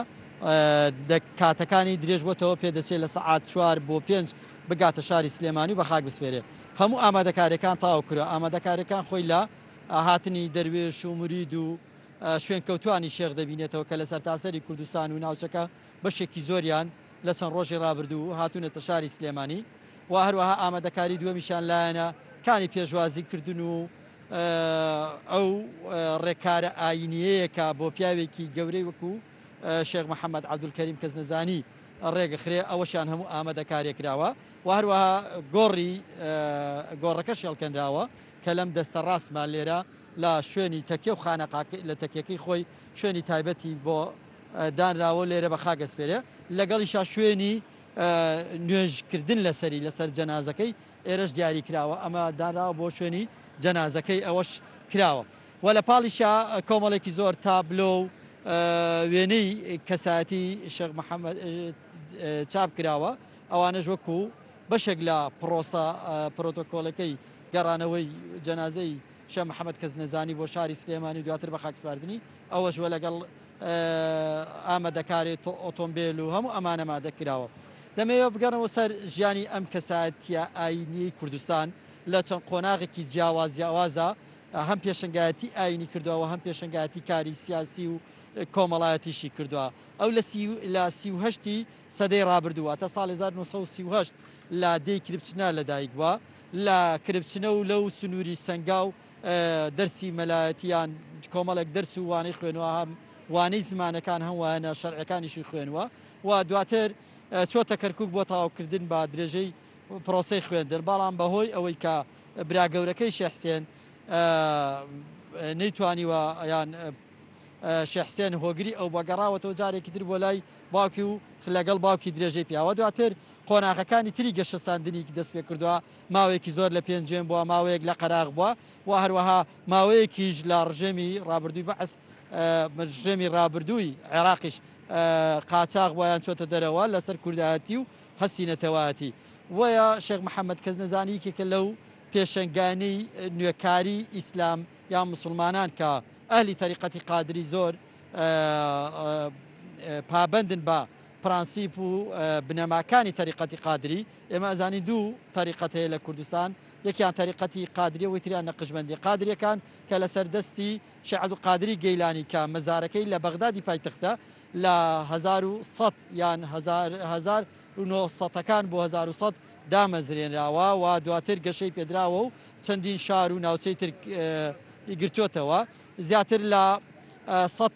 کاتەکانی درێژ بۆتەوە پێدەچێت لە سەعات چوار بۆ پێنج بگاتە شاری سلێمانی و بە خاک بسپێرێ هەموو ئامادەکاریەکان تەواو کرا ئامادەکاریەکان خۆی لە هاتنی دەروێش و مورید و شوێنکەوتوانی شێخ دەبینێتەوە کە لە سەرتاسەری کوردستان و ناوچەکە بەشێکی زۆریان لە چەند ڕۆژی ڕابردوو هاتوونەتە شاری سلێمانی. و هەروەها ئامادەکاری دووەمیشیان لایەنە کانی پێشوازی کردن و ئەو ڕێکارە ئایینیەیە کە بۆ پیاوێکی گەورەی وەکو شێخ محەممەد عەبدولکەریم کەسنەزانی ڕێگەخرێ ئەوەشیان هەموو ئامادەکارێ کراوە و هەروەها گۆڕی گۆڕەکەش هەڵکەنراوە کە لەم دەستە ڕاستمان لێرە لە شوێنی تەکیە و خانەقاکەی لە تەکیەکەی خۆی شوێنی تایبەتی بۆ دانراوە و لێرە بە خاک ئەسپێرێ لەگەڵیشا شوێنی نوێژکردن لەسەری لەسەر جەنازەکەی ئێرەش دیاری کراوە ئەمە دانراوە بۆ شوێنی جەنازەکەی ئەوەش کراوە و لە پاڵیشا کۆمەڵێکی زۆر تابلۆ و وێنەی کەسایەتی شێخ محەممەد چاپ کراوە ئەوانەش وەکو بەشێک لە پرۆسە پرۆتۆکۆلەکەی گەڕانەوەی جەنازەی شێخ محەمەد کەسنەزانی بۆ شاری سلێمانی و دواتر بە خاکسپاردنی ئەوەش وە لەگەڵ ئامادەکاری ئۆتۆمبێل و هەموو ئەمانە مادە کراوە. دەمەوێت بگەڕێمەوە سەر ژیانی ئەم کەسایەتیە ئایینیەی کوردستان لە چەند قۆناغێکی جیاواز جیاوازە هەم پێشەنگایەتی ئایینی کردووە و هەم پێشەنگایەتی کاری سیاسی و کۆمەڵایەتیشی کردووە. ئەو لە 38 ی سەدەی ڕابردوو واتە ساڵی 1938 لە دێی کرپچنە لەدایک بووە. لە کرپچنە و لەو سنووری سەنگاو دەرسی مەلایەتی یان کۆمەڵێک دەرس و وانەی خوێنوە هەم وانەی زمانەکان هەم وانە شەرعەکانیشی خوێنوە و دواتر چۆتە کەرکک بۆ تەواوکردن بە درێژەی پرۆسەی خوێندن بەڵام بەهۆی ئەوەی کە برا گەورەکەی شێخ حسێن نەیتوانیوە یان شێخ حسێن هۆگری ئەو بە گەڕاوەتەوە جارێکی تر بۆ لای باوکی و لەگەڵ باوکی درێژەی پیاوە دواتر قۆناغەکانی تری گەشەساندنی دەست پێ کردووە ماوەیەکی زۆر لە پێنجوێن بووە ماوەیەک لە قەراغ بووە و هەروەها ماوەیەکیش لە ڕژێمی ڕابردووی بەعس ڕژێمی ڕابردووی عێراقیش قاچاغ بۆیان چۆتە دەرەوە لەسەر کوردایەتی و هەستی نەتەوایەتی وەیە شێخ محەممەد کەسنەزانی یەکێکە لەو پێشەنگانی نوێکاری ئیسلام یان مسلمانان کە ئەهلی تەریقەتی قادری زۆر پابەندن بە پرانسیپ و بنەماکانی تەریقەتی قادری، ئێمە ئەزانین دوو تەریقەت هەیە لە کوردستان، یەکیان تەریقەتی قادریە و تریان نەقشبەندی. قادریەکان کە لەسەر دەستی شێخ عەبدولقادری گەیلانی کە مەزارەکەی لە بەغدادی پایتەختە لە 1100 یان 1900ەکان بۆ 1100 دامەزرێنراوە و دواتر گەشەی پێدراوە و چەندین شار و ناوچەی تر گرتووەتەوە. زیاتر لە 100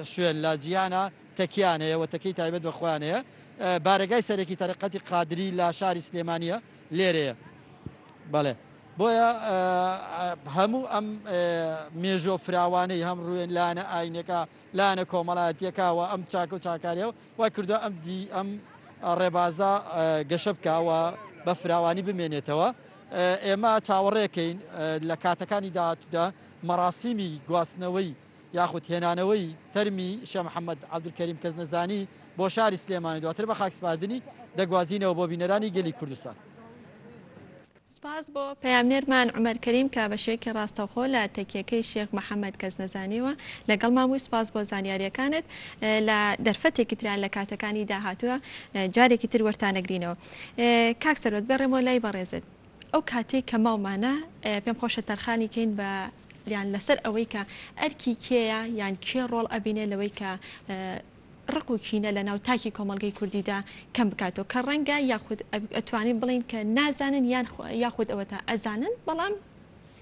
شوێن لە جیهانا تەکیان هەیە و تەکیەی تایبەت بە خۆیان هەیە. بارەگای سەرەکی تەریقەتی قادری لە شاری سلێمانییە لێرەیە. بەڵێ بۆیە هەموو ئەم مێژۆ فراوانەی هەم ڕوێن لایەنە ئاینەکە لایەنە کۆمەڵایەتیەکە و ئەم چاکە و چاکاریە وای کردووە ئەم دی ئەم ڕێبازە گەشە بکە و بە فراوانی بمێنێتەوە. ئێمە چاوەڕێکەین لە کاتەکانی داهاتوودا مەراسیمی گواستنەوەی یاخود هێنانەوەی تەرمی شێخ محەممەد عەبدولکەریم کەسنەزانی بۆ شاری سلێمانی دواتر بە خاکسپاردنی دەگوازینەوە بۆ بینەرانی گەلی کوردستان. سوپاس بۆ پەیامنێرمان عومەر کەریم کە بە شێوەیەکی ڕاستەوخۆ لە تەکیەکەی شێخ محەمەد کەسنەزانیەوە لەگەڵمان بووی سوپاس بۆ زانیاریەکانت لە دەرفەتێکی تران لە کاتەکانی داهاتووە جارێکی تر وەرتانەگرینەوە کاک سەروەت بگەڕێمەوە لای بەڕێزت ئەو کاتەی کە ماومانە پێم خۆشە تەرخانی کەین بە یان لەسەر ئەوەی کە ئەرکی کێیە یان کێ ڕۆڵ ئەبینێ لەوەی کە ڕق و کینە لە ناو تاکی کۆمەڵگەی کوردیدا کەم بکاتەوە کە ڕەنگە یاخود ئەتوانین بڵین کە نازانن یان یاخود ئەوەتا ئەزانن بەڵام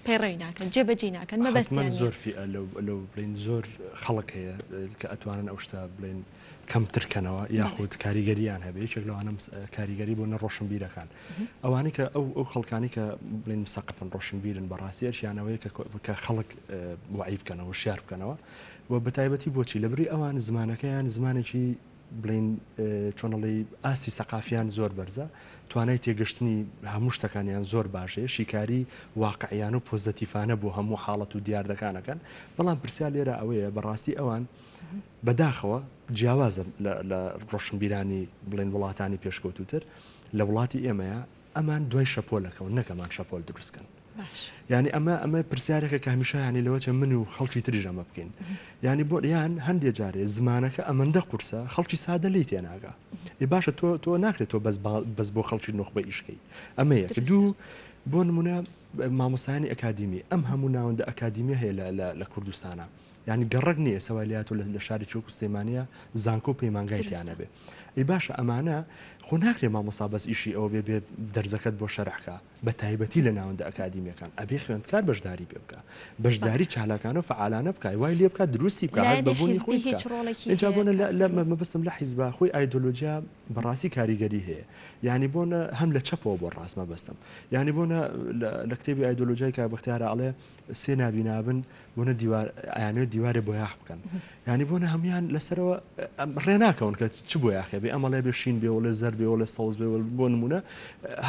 پەیڕەوی ناکەن جێبەجێی ناکەن مەبەستیان حەتمەن زۆر فیئە لەو لەو بڵێین زۆر خەڵک هەیە کە ئەتوانن ئەو شتە بڵێن کەمتر کەنەوە یاخود کاریگەریان هەبێ یەکێک لەوانە کاریگەری بۆ نە ڕۆشنبیرەکان ئەوانەی کە ئەو ئەو خەڵکانی کە بڵێن مسەقفن ڕۆشنبیرن بەڕاستی ئەرکیان ئەوەیە کە کە خەڵک وعی بکەنەوە شیار بکەنەوە و بەتایبەتی بۆچی لەبری ئەوان زمانەکەیان زمانێکی بڵێین چۆن ئەڵێی ئاستی سەقافیان زۆر بەرزە، توانای تێگەشتنی هەموو شتەکانیان زۆر باش هەیە، شیکاری واقعیانە و پۆزەتیفانە بۆ هەموو حاڵەت و دیاردەکان ئەکەن، بەڵام پرسیار لێرە ئەوەیە بەڕاستی ئەوان بەداخەوە جیاوازە لە ڕۆشنبیرانی بڵێن وڵاتانی پێشکەوتووتر لە وڵاتی ئێمەیە ئەمان دوای شەپۆل ئەکەون نەک ئەمان شەپۆل دروست کەن. یانی ئەمە ئەمە پرسیارێکە کە هەمیشە یانی لەوە چە من و خەڵکی تریش ئەمە بکەین یانی بۆ یان هەندێ جارێ زمانەکە ئەمەندە قورسە خەڵکی سادە لی تێناگا ئی باشە تۆ تۆ ناکرێت تۆ بەس بەس بۆ خەڵکی نوخبە ئیشکەی ئەمە یەک دوو بۆ نمونە مامۆستایانی ئەکادیمی ئەم هەموو ناوەندە ئەکادیمیە هەیە لە کوردستانە یانی گەڕەک نییە ئێستا وای لێهاتووە لە شارێکی وەکو سلێمانییە زانکۆ و پەیمانگای تیا نەبێ. ئەی باشە ئەمانە خۆ ناکرێ مامۆستا بەس ئیشی ئەوە بێ بێ دەرزەکەت بۆ شەرح کا بە تایبەتی لە ناوەندە ئەکادیمیەکان ئەبێ خوێندکار بەشداری پێ بکا بەشداری چالاکانە و فەعالانە بکا وای لێ بکا دروستی بکا هەست بە لایەنی بوونی حیزبی خۆی هیچ بکا ڕۆڵێکی ئینجا هەیە بۆنە لە کاک لە سروە؟ مەبەستم لە حیزبا خۆی ئایدۆلۆجیا بەڕاستی کاریگەری هەیە یانی بۆنە هەم لە چەپەوە بۆ ڕاست مەبەستم یانی بۆنە لە کتێبی ئایدۆلۆجیای کاک بەختیارا ئەڵێ سێ نابینا بن بۆنە دیوار ئەیانەوێت دیوارێ بۆیاخ بکەن یانی بۆنە هەموان لەسەرەوە ڕێ ناکەون کە چ بۆیاخێ بێ ئەمەڵێ بێ شین بێ وڵێ زەر بێ وڵێ سەوز بێ بۆ نمونە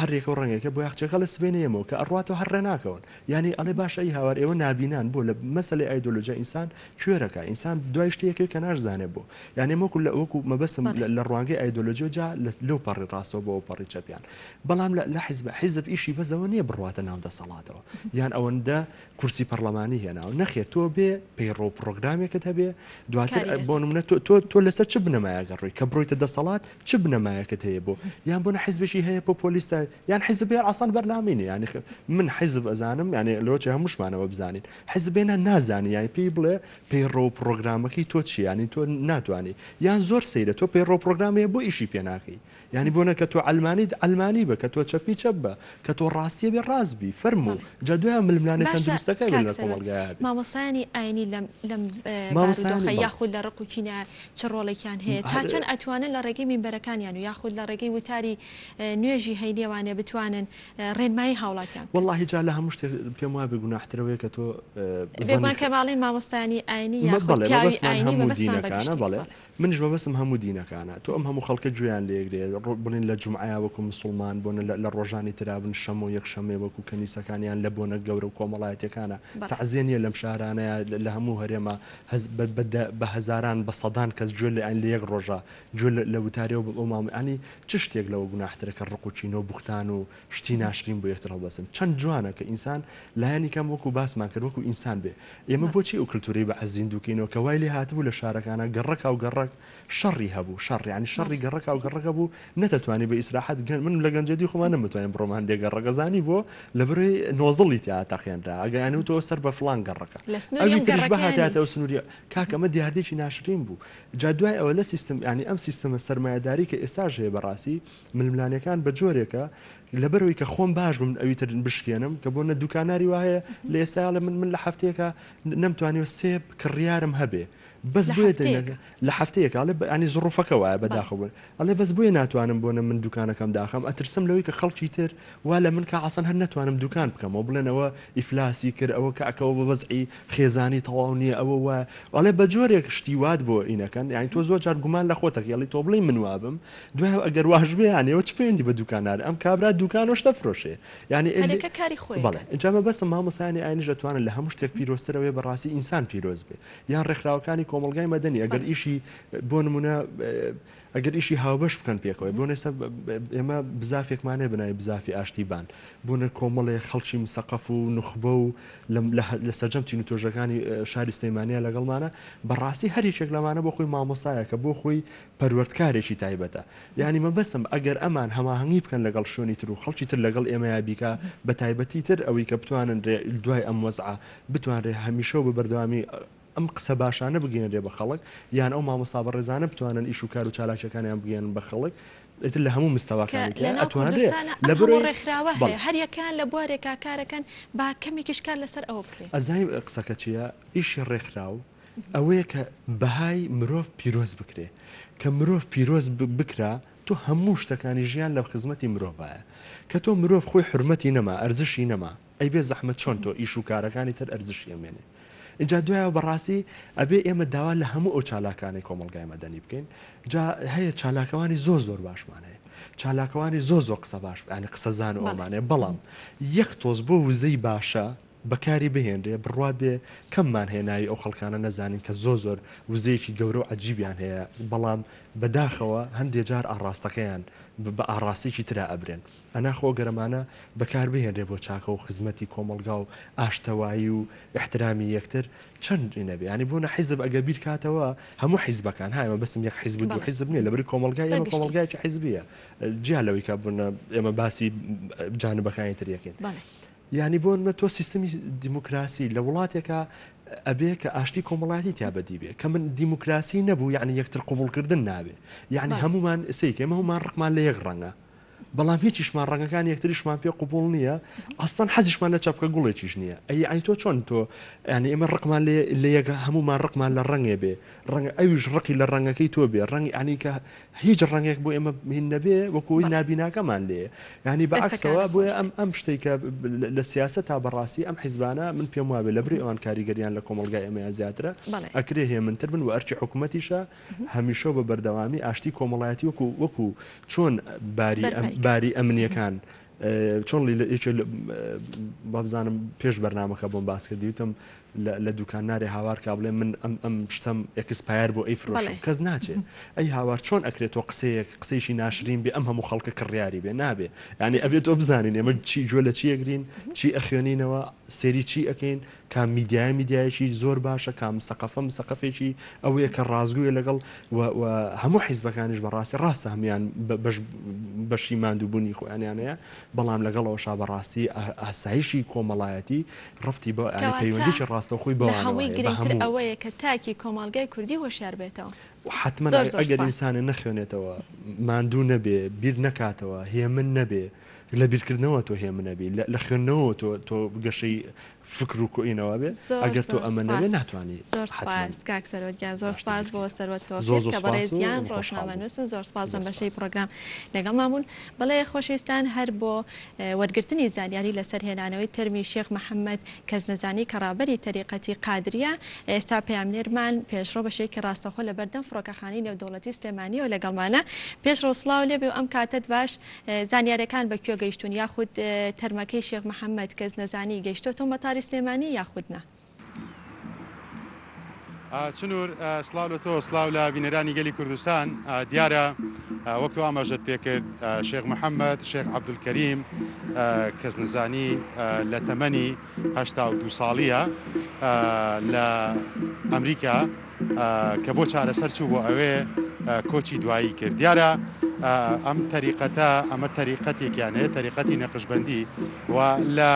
هەر یەکە و ڕەنگێکە بۆیاخچەکە لە سبێنێ ئێمەوە کە ئەڕاتەوە هەر ڕێ ناکەون یانی ئەڵێ باشە ئی هاوار ئێوە نابینان بۆ لە مەسەلەی ئایدۆلۆژیا ئینسان کوێرەکە ئینسان دوای شتێکەوە کە ناشزانێ بۆ یانی وەکو لە وەکو مەبەستم لە ڕوانگەی ئایدۆلۆژیەوە جا لەو پەڕی ڕاستەوە بۆ ئەو پەڕی چەپیان بەڵام لە حیزب حیزب ئیشی بەزەوە نییە بڕواتە ناو دەسەڵاتەوە یان ئەوەندە کورسی پەڕلەمانی هێناوە نەخێر تۆ بێ پەیڕەو پڕۆگرامێکت هەبێ دواتر بۆ نمونە تۆ تۆ تۆ لەسەر چ بنەمایەکە ڕۆی کە بڕۆیتە دەسەڵات چ بنەمایەکت هەیە بۆ یان بۆنە حیزبێکی هەیە پۆپۆلیستە یان حیزب هەیە ئاسان بەرنامەی نیە یانی من حیزب ئەزانم یانی لەوە چێ هەمووشمانەوە بزانین حیزب بێنە نازانی یانی پێی بڵێ پەیڕەو پڕۆگرامەکەی تۆ چیە یانی تۆ ناتوانی یان زۆر سەیرە تۆ پەیڕەو پڕۆگرام هەیە بۆ ئیشی پێ ناکەی یانی بۆ نە کە تۆ عەلمانیت عەلمانی بە کە تۆ چەپی چەپ بە کە تۆ ڕاستیە بێ ڕاست بی فەرموو جا دوایە ململانێ باشە تەندروستەکە بێ کاک لە سەروەر کۆمەڵگایا بێ. مامۆستایانی ئاینی لەم لەم مامۆستایانی بارودۆخە بەڵێ. یاخود لە ڕق و کینە چ ڕۆڵێکیان هەیە تا چەند ئەتوانن لە ڕێگەی مینبەرەکانیان و یاخود لە ڕێگەی وتاری نوێژی هەینیەوانێ بتوانن ڕێنمایی هاوڵاتیان بکەن؟ وەڵاهی جا لە هەموو شتێک پێم وابێ گوناحتر ئەوەیە کە تۆ بێگومان زەنی کە ماڵین مامۆستایانی ئاینی یاخود بەڵێ پیاوی مەبەستمان ئاینی هەموو مەبەستمان بە دینەکانە گشتی بەڵێ بەڵێ. منیش مەبەستم هەموو دینەکانە تۆ ئەم هەموو خەڵکە گوێیان لێگرێ بڵێن لە جومعەیا وەکو مسوڵمان بۆنە لە ڕۆژانی ترا بن شەمۆ یەک شەمێ وەکو کەنیسەکان یان لە بۆنە گەورە و کۆمەڵایەتیەکانە تەعزیە نیە لەم شارانەیا لە هەموو هەرێما بە هەزاران بە سەدان کەس گوێ لە لە یەک ڕۆژا گوێ لە وتاری ئەو مامۆ یانی چ شتێک لەوە گوناحترە کە ڕق و کینە و بوختان و شتی ناشرین بۆ یەکتر هەڵبەستن چەند جوانە کە ئینسان لایەنی کەم وەکو باسمان کرد وەکو ئینسان بێ ئێمە بۆچی ئەو کلتورەی بەعس زیندوو کەینەوە کە وای لێ هاتبوو لە شارەکانا گەڕەکا و گەڕەک شەڕی هەبوو شەڕ یانی شەڕی گەڕەکا و گەڕەکە بوو نەتەتوانی بە ئیسراحەت گەن من لە گەنجێتی خۆمان نەمتوانی بڕۆم هەندێک گەڕەکە زانی بۆ لەبەرەی نۆزڵی تیا تەقێنرا ئەگە یانی تۆ سەر بە فڵان گەڕەکە لە سنووری ئەوی ئەم تریش گەڕەکەیان بهاتایەتە ئەو نیت. سنووریە کاکە ئەمە دیاردەیەکی ناشرین بوو جا دوای ئەوە لە سیستم یانی ئەم سیستمە سەرمایەداری کە ئێستاش هەیە بەڕاستی ململانێکان بە جۆرێکە لەبەرئەوەی کە خۆم باش بم ئەوی تر بشکێنم کە بۆ نە دوکاناری وا هەیە لە ئێستا ئەڵێ من من لە هەفتەیەکا نەمتوانیوە سێ کڕیارم هەبێ بەس لە بۆیە هەفتەیەکا؟ لە هەفتەیەکا ئەڵێ ینی زڕوفەکە وایە بەڵێ. بەداخەوە بۆ ئەڵێ بەس بۆیە ناتوانم بۆنە من دوکانەکەم داخەم ئەترسم لەوەی کە خەڵکی تر وا لە من کا عەسەن هەر نەتوانم دوکان بکەمەوە بڵێن ئەوە ئیفلاسی کرد ئەوە کاکە ئەوە بە وەزعی خێزانی تەواو نییە ئەوە وایە ئەڵێ بە جۆرێک شتی وات بۆ ئینەکەن یانی تۆ زۆر جار گومان لە خۆتەکەی ئەڵێی تۆ بڵێی من وابم دوای ئەگەر واش بێ یانی ئەوە چ پەیوەندی بە دوکانار ئەم کابرا دوکان و شتە فرۆشێ یانی هەرێکە کاری خۆی بەڵێ ئینجا مەبەستم مامۆستایانی ئاینیش ئەتوانن لە هەموو شتێک پیرۆزتر ئەوەیە بەڕاستی ئینسان پیرۆز بێ یان ڕێکخراوەکانی کۆمەڵگای مەدەنی ئەگەر ئیشی بۆ نمونە ئەگەر ئیشی هاوبەش بکەن پێکەوەی بۆ نێستا ئێمە بزافێکمان هەیە بەناوی بزافی ئاشتی بان بۆنە کۆمەڵێ خەڵکی مسەقەف و نوخبە و لە سەرجەم تین و تۆژەکانی شاری سلەیمانیا لەگەڵمانە بەڕاستی هەر یەکێک لەمانە بۆ خۆی مامۆستایەکە بۆ خۆی پەروەردکارێکی تایبەتە یانی مەبەستم ئەگەر ئەمان هەماهەنگی بکەن لەگەڵ شوێنی تر و خەڵکی تر لەگەڵ ئێمەیا بیکا بە تایبەتی تر ئەوەی کە بتوانن رێ دوای ئەم وەزعە بتوانرێ هەمیشە و بە بەردەوامی ئەم قسە باشانە بگەیەنرێ بە خەڵک یان ئەو مامۆستا بەڕێزانە بتوانن ئیش و کار و چالاکیەکانیان بگەیەنن بە خەڵک ئیتر لە هەموو کە مستەواکانی ترا لەناو ئەتوانرێ کوردستانا ئەم لە هەموو برۆی ڕێکخراوە بەڵێ. هەیە هەر یەکەیان لە بوارێکا کارەکەن با کەمێکیش کار لەسەر ئەوە بکرێ. ئەزانی قسەکە چیە ئیشی ڕێکخراو ئەوەیە کە بەهای مرۆڤ پیرۆز بکرێ کە مرۆڤ پیرۆز بکرا تۆ هەموو شتەکانی ژیان لە خزمەتی مرۆڤایە کە تۆ مرۆڤ خۆی حورمەتی نەما ئەرزشی نەما ئەی بێ زەحمەت چۆن تۆ ئیش و کارەکانی تر ئەرزشی ئەمێنێ ئینجا دوایەوە بەڕاستی ئەبێ ئێمە داوا لە هەموو ئەو چالاکانەی کۆمەڵگای مەدەنی بکەین جا هەیە چالاکەوانی زۆر زۆر باشمان هەیە چالاکەوانی زۆر زۆر قسە باش ینی قسەزان و ئەومانەیە بەڵام یەک تۆز بۆ وزەی باشە بەکاری بهێنرێ بڕوات بێ کەممان هەیە ناوی ئەو خەڵکانە نەزانین کە زۆر زۆر وزەیەکی گەورە و عەجیبیان هەیە بەڵام بەداخەوە هەندێ جار ئاڕاستەکەیان بە ئاڕاستەیەکی ترا ئەبرێن ئەنا خۆ گەر ئەمانە بەکار بهێنرێ بۆ چاکە و خزمەتی کۆمەڵگا و ئاشتەوایی و ئیحترامی یەکتر چەند نەبێ یانی بۆنە حیزب ئەگەر بیر کاتەوە هەموو حیزبەکان ها ئێمە بەسم یەک حیزب و دوو حیزب نییە لەبەری کۆمەڵگای ئێمە کۆمەڵگایەکی حیزبیە جیا لەوەی کە بوونە ئێمە باسی جانبەکانی تر یەکەین. یانی بۆ نمونە تۆ سیستمی دیموکراسی لە وڵاتێکا ئەبێ کە ئاشتی کۆمەڵایەتی تیا بەدی بێ کە من دیموکراسی نەبوو یعنی یەکتر قبوڵکردن نابێ یعنی هەمومان سەیکە ئێمە هەمومان ڕقمان لە یەک ڕەنگە بەڵام هیچیشمان ڕەنگەکان یەکتریشمان پێ قوبوڵ نییە ئەستان حەزیشمان لە چەپکە گوڵێکیش نییە ئەی ئەی تۆ چۆن تۆ یعنی ئێمە ڕقمان لێ لە یەک هەمومان ڕقمان لە ڕەنگێ بێ ڕەنگە ئەویش ڕقی لە ڕەنگەکەی تۆ بێ ڕەنگ یعنی کە هیچ ڕەنگێک بۆ ئێمە هین نەبێ وەکو ئەوەی نابیناکەمان لێیە یانی بە عەکسەوە بۆیە ئەم ئەم شتەی کە لە سیاسەتا بەڕاستی ئەم حیزبانە من پێم وابێ لە بری ئەوان کاریگەریان لە کۆمەڵگای ئێمەیا زیاترە ئەکرێ هێمنتر بن و ئەرکی حکوومەتیشە هەمیشە و بە بەردەوامی ئاشتی کۆمەڵایەتی وەکو وەکو چۆن باری باری ئەمنیەکان چۆن یەکێ بابزانم پێش بەرنامەکە بۆم باس کردی وتم لە دوکان نارێ هاوار کا بڵێ من ئەم ئەم شتەم expire بۆ ئەیفرۆشم کەس ناچێ ئەی هاوار چۆن ئەکرێت تۆ قسەیەک قسەیەکی ناشرین بێ ئەم هەموو خەڵکە کڕیاری بێ نابێ یعنی ئەبێت تۆ بزانین ئێمە چی گوێ لە چی ئەگرین چی ئەخوێنینەوە سێری چی ئەکەین کام میدیایە میدیایەکی زۆر باشە کام سەقەفە مسەقەفێکی ئەوەیە کە ڕاستگویە لەگەڵ و و هەموو حیزبەکانیش بەڕاستی ڕاستە هەموویان بەش بەشی ماندووبوونی خۆیانیان هەیە بەڵام لەگەڵ ئەوەشا بەڕاستی ئاسایشی کۆمەڵایەتی ڕەبتی بە یانی کەواتە پەیوەندیی ڕاستەوخۆی لە بەوانەوە هەمووی هەیە بە گرنگتر هەموو ئەوەیە کە تاکی کۆمەڵگای کوردی هۆشیار بێتەوە. حەتمەن زۆر زۆر ئەگەر سپاس. ئینسانێ نەخوێنێتەوە، ماندوو نەبێ، بیر نەکاتەوە، هێمن نەبێ، لە بیرکردنەوە تۆ هێمن ئەبی، لە خوێندنەوەوە تۆ تۆ گەشەی فکر و کۆینەوە بێ، زۆر ئەگەر تۆ زۆر ئەمە نەبێ سپاس. ناتوانی زۆر حەتمەن سپاس کاک سەروەت گیان زۆر باشتر سپاس بۆ بیرکەیتەوە. سەروەت زۆر تۆفیق زۆر کە سپاس و بەڕێزیان خۆشحاڵ بووم. ڕۆژنامەنووسن زۆر سپاس زۆر لەم بەشەی سپاس. پڕۆگرام لەگەڵمان بوون. بەڵێ خۆشەویستان هەر بۆ وەرگرتنی زانیاری لەسەر هێنانەوەی تەرمی شێخ محەمەد کەسنەزانی کە ڕابەری تەریقەتی قادریە، ئێستا پەیامنێرمان پێشڕەو بە شێوەیەکی ڕاستەوخۆ لە بەردەم فڕۆکەخانەی نێودەوڵەتی سلێمانیەوە لەگەڵمانە. پێشڕەو سڵاو لێبێ و ئەم کاتەت باش، زانیاریەکان بە کوێ گەیشتوون یاخود تەرمەکەی شێخ محەمەد کەسنەزانی گەیشتۆتەوە مەتاری سلێمانی یاخود نا؟ چنور سڵاو لە تۆ سڵاو لە بینەرانی گەلی کوردستان دیارە وەک تۆ ئاماژەت پێکرد شێخ محەممەد شێخ عەبدولکەریم کەسنەزانی لە تەمەنی 82 ساڵیە لە ئەمریکا کە بۆ چارەسەر چوو بۆ ئەوێ کۆچی دوایی کرد دیارە ئەم تەریقەتە ئەمە تەریقەتێکیان هەیە تەریقەتی نەقشبەندی و لە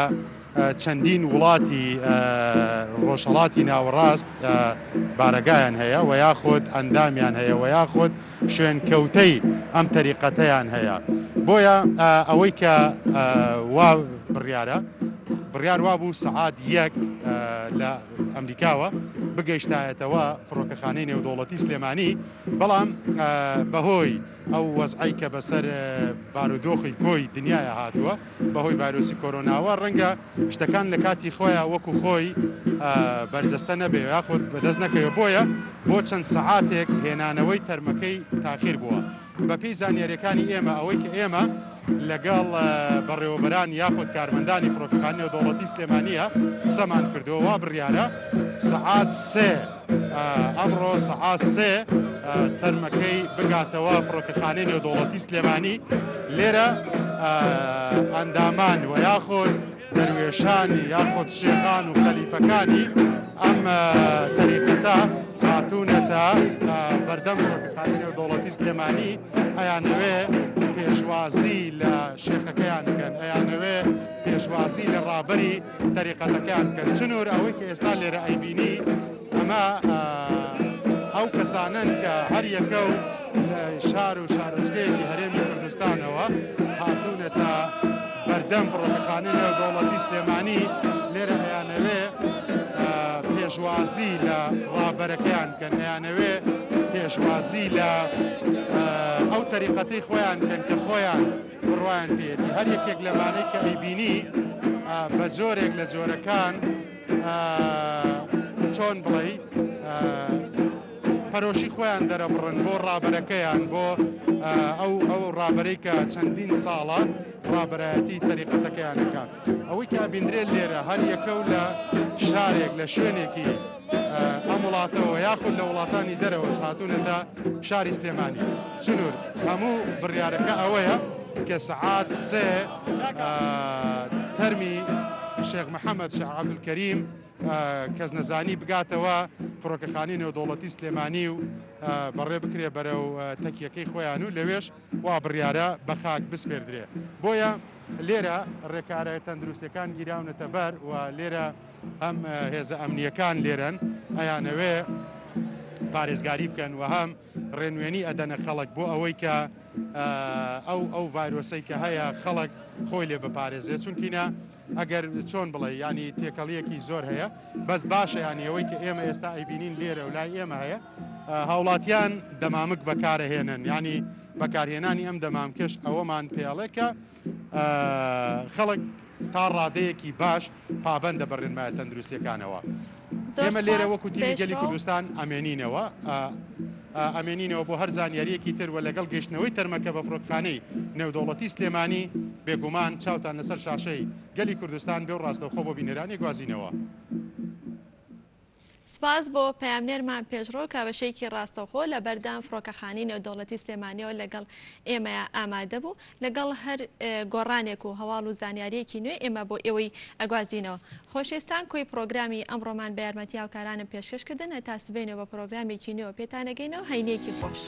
چەندین وڵاتی ڕۆژهەڵاتی ناوەڕاست بارەگایان هەیە و یاخود ئەندامیان هەیە و یاخود شوێنکەوتەی ئەم تەریقەتەیان هەیە بۆیە ئەوەی کە وا بڕیارە بڕیار وابوو سەعات یەک لە ئەمریکاوە بگەیشتایەتەوە فڕۆکەخانەی نێودەوڵەتی سلێمانی بەڵام بەهۆی ئەو وەزعەی کە بەسەر بارودۆخی کۆی دنیایا هاتووە بەهۆی ڤایرۆسی کۆرۆناوە ڕەنگە شتەکان لە کاتی خۆیان وەکو خۆی بەرجەستە نەبێ یاخود بەدەست نەکەوێت بۆیە بۆ چەند سەعاتێک هێنانەوەی تەرمەکەی تاخیر بووە بەپێی زانیاریەکانی ئێمە ئەوەی کە ئێمە لەگەڵ بەڕێوەبەران یاخود کارمەندانی فڕۆکەخانەی نێودەوڵەتی سلێمانیە قسەمان کردووە وا بڕیارە سەعات سێ ئەمڕۆ سەعات سێ تەرمەکەی بگاتەوە فڕۆکەخانەی نێودەوڵەتی سلێمانی لێرە ئەندامان و یاخود دەروێشانی یاخود شێخان و خەلیفەکانی ئەم تەریقەتە هاتوونەتە بەردەم فڕۆکەخانەی نێودەوڵەتی سلێمانی ئەیانەوێ پێشوازی لە شێخەکەیان بکەن ئەیانەوێ پێشوازی لە ڕابەری تەریقەتەکەیان بکەن چنور ئەوەی کە ئێستا لێرە ئەیبینی ئەمە ئەو کەسانەن کە هەر یەکە و لە شار و شارۆچکەیەکی هەرێمی کوردستانەوە هاتوونەتە بەردەم فڕۆکەخانەی نێودەوڵەتی سلێمانی لێرە ئەیانەوێ پێشوازی لە ڕابەرەکەیان بکەن ئەیانەوێ پێشوازی لە ئەو تەریقەتەی خۆیان بکەن کە خۆیان بڕوایان پێیەتی هەر یەکێک لەمانەی کە ئەیبینی بە جۆرێک لە جۆرەکان چۆن بڵێی پەرۆشی خۆیان دەرەبڕن بۆ ڕابەرەکەیان بۆ ئەو ئەو ڕابەرەی کە چەندین ساڵە ڕابەرایەتی تەریقەتەکەیان دەکات ئەوەی کە ئەبیندرێت لێرە هەر یەکە و لە شارێک لە شوێنێکی ئەم وڵاتەوە یاخود لە وڵاتانی دەرەوەش هاتوونەتە شاری سلێمانی چنور هەموو بڕیارەکە ئەوەیە کە سەعات سێ تەرمی شێخ محەممەد شێخ عەبدولکەریم کەسنەزانی بگاتەوە فڕۆکەخانەی نێودەوڵەتی سلێمانی و بەڕێ بکرێ بەرەو تەکیەکەی خۆیان و لەوێش وا بڕیارە بە خاک بسپێردرێ. بۆیە لێرە ڕێکارە تەندروستیەکان گیراونەتە بەر و لێرە هەم هێزە ئەمنیەکان لێرەن ئەیانەوێ پارێزگاری بکەن و هەم ڕێنوێنی ئەدەنە خەڵک بۆ ئەوەی کە ئەو ئەو ڤایرۆسەی کە هەیە خەڵک خۆی لێ بپارێزێت چونکینە ئەگەر چۆن بڵێ ینی تێکەڵیەکی زۆر هەیە بەس باشە ینی ئەوەی کە ئێمە ئێستا ئەیبینین لێرە و لای ئێمە هەیە هاوڵاتیان دەمامک بەکارەهێنن ینی بەکارهێنانی ئەم دەمامکەش ئەوەمان پێڵێ کە خەڵک تا ڕادەیەکی باش پابەندە بە ڕێنمایە تەندروستیەکانەوە. ئێمە لێرە وەکو تیمی گەلی کوردستان ئەمێنینەوە ئەمێنینەوە بۆ هەر زانیاریەکی تر و لەگەڵ گەیشتنەوەی تەرمەکە بە فڕۆکخانەی نێودەوڵەتی سلێمانی بێگومان چاوتان لەسەر شاشەی گەلی کوردستان بێ و ڕاستەوخۆ بۆ بینەرانی گوازینەوە. سوپاس بۆ پەیامنێرمان پێشڕەو کە بەشێکی ڕاستەوخۆ لە بەردەم فڕۆکەخانەی نێودەوڵەتی سلێمانیەوە لەگەڵ ئێمەیا ئامادە بوو. لەگەڵ هەر گۆڕانێک و هەواڵ و زانیاریەکی نوێ ئێمە بۆ ئێوەی ئەگوازینەوە. خۆشەویستان کۆی پڕۆگرامی ئەمڕۆمان بە یارمەتی هاوکارانم پێشکەش کردن هەتا سبەینێ بە پڕۆگرامێکی نوێوە پێتان ئەگەینەوە هەینیەکی خۆش.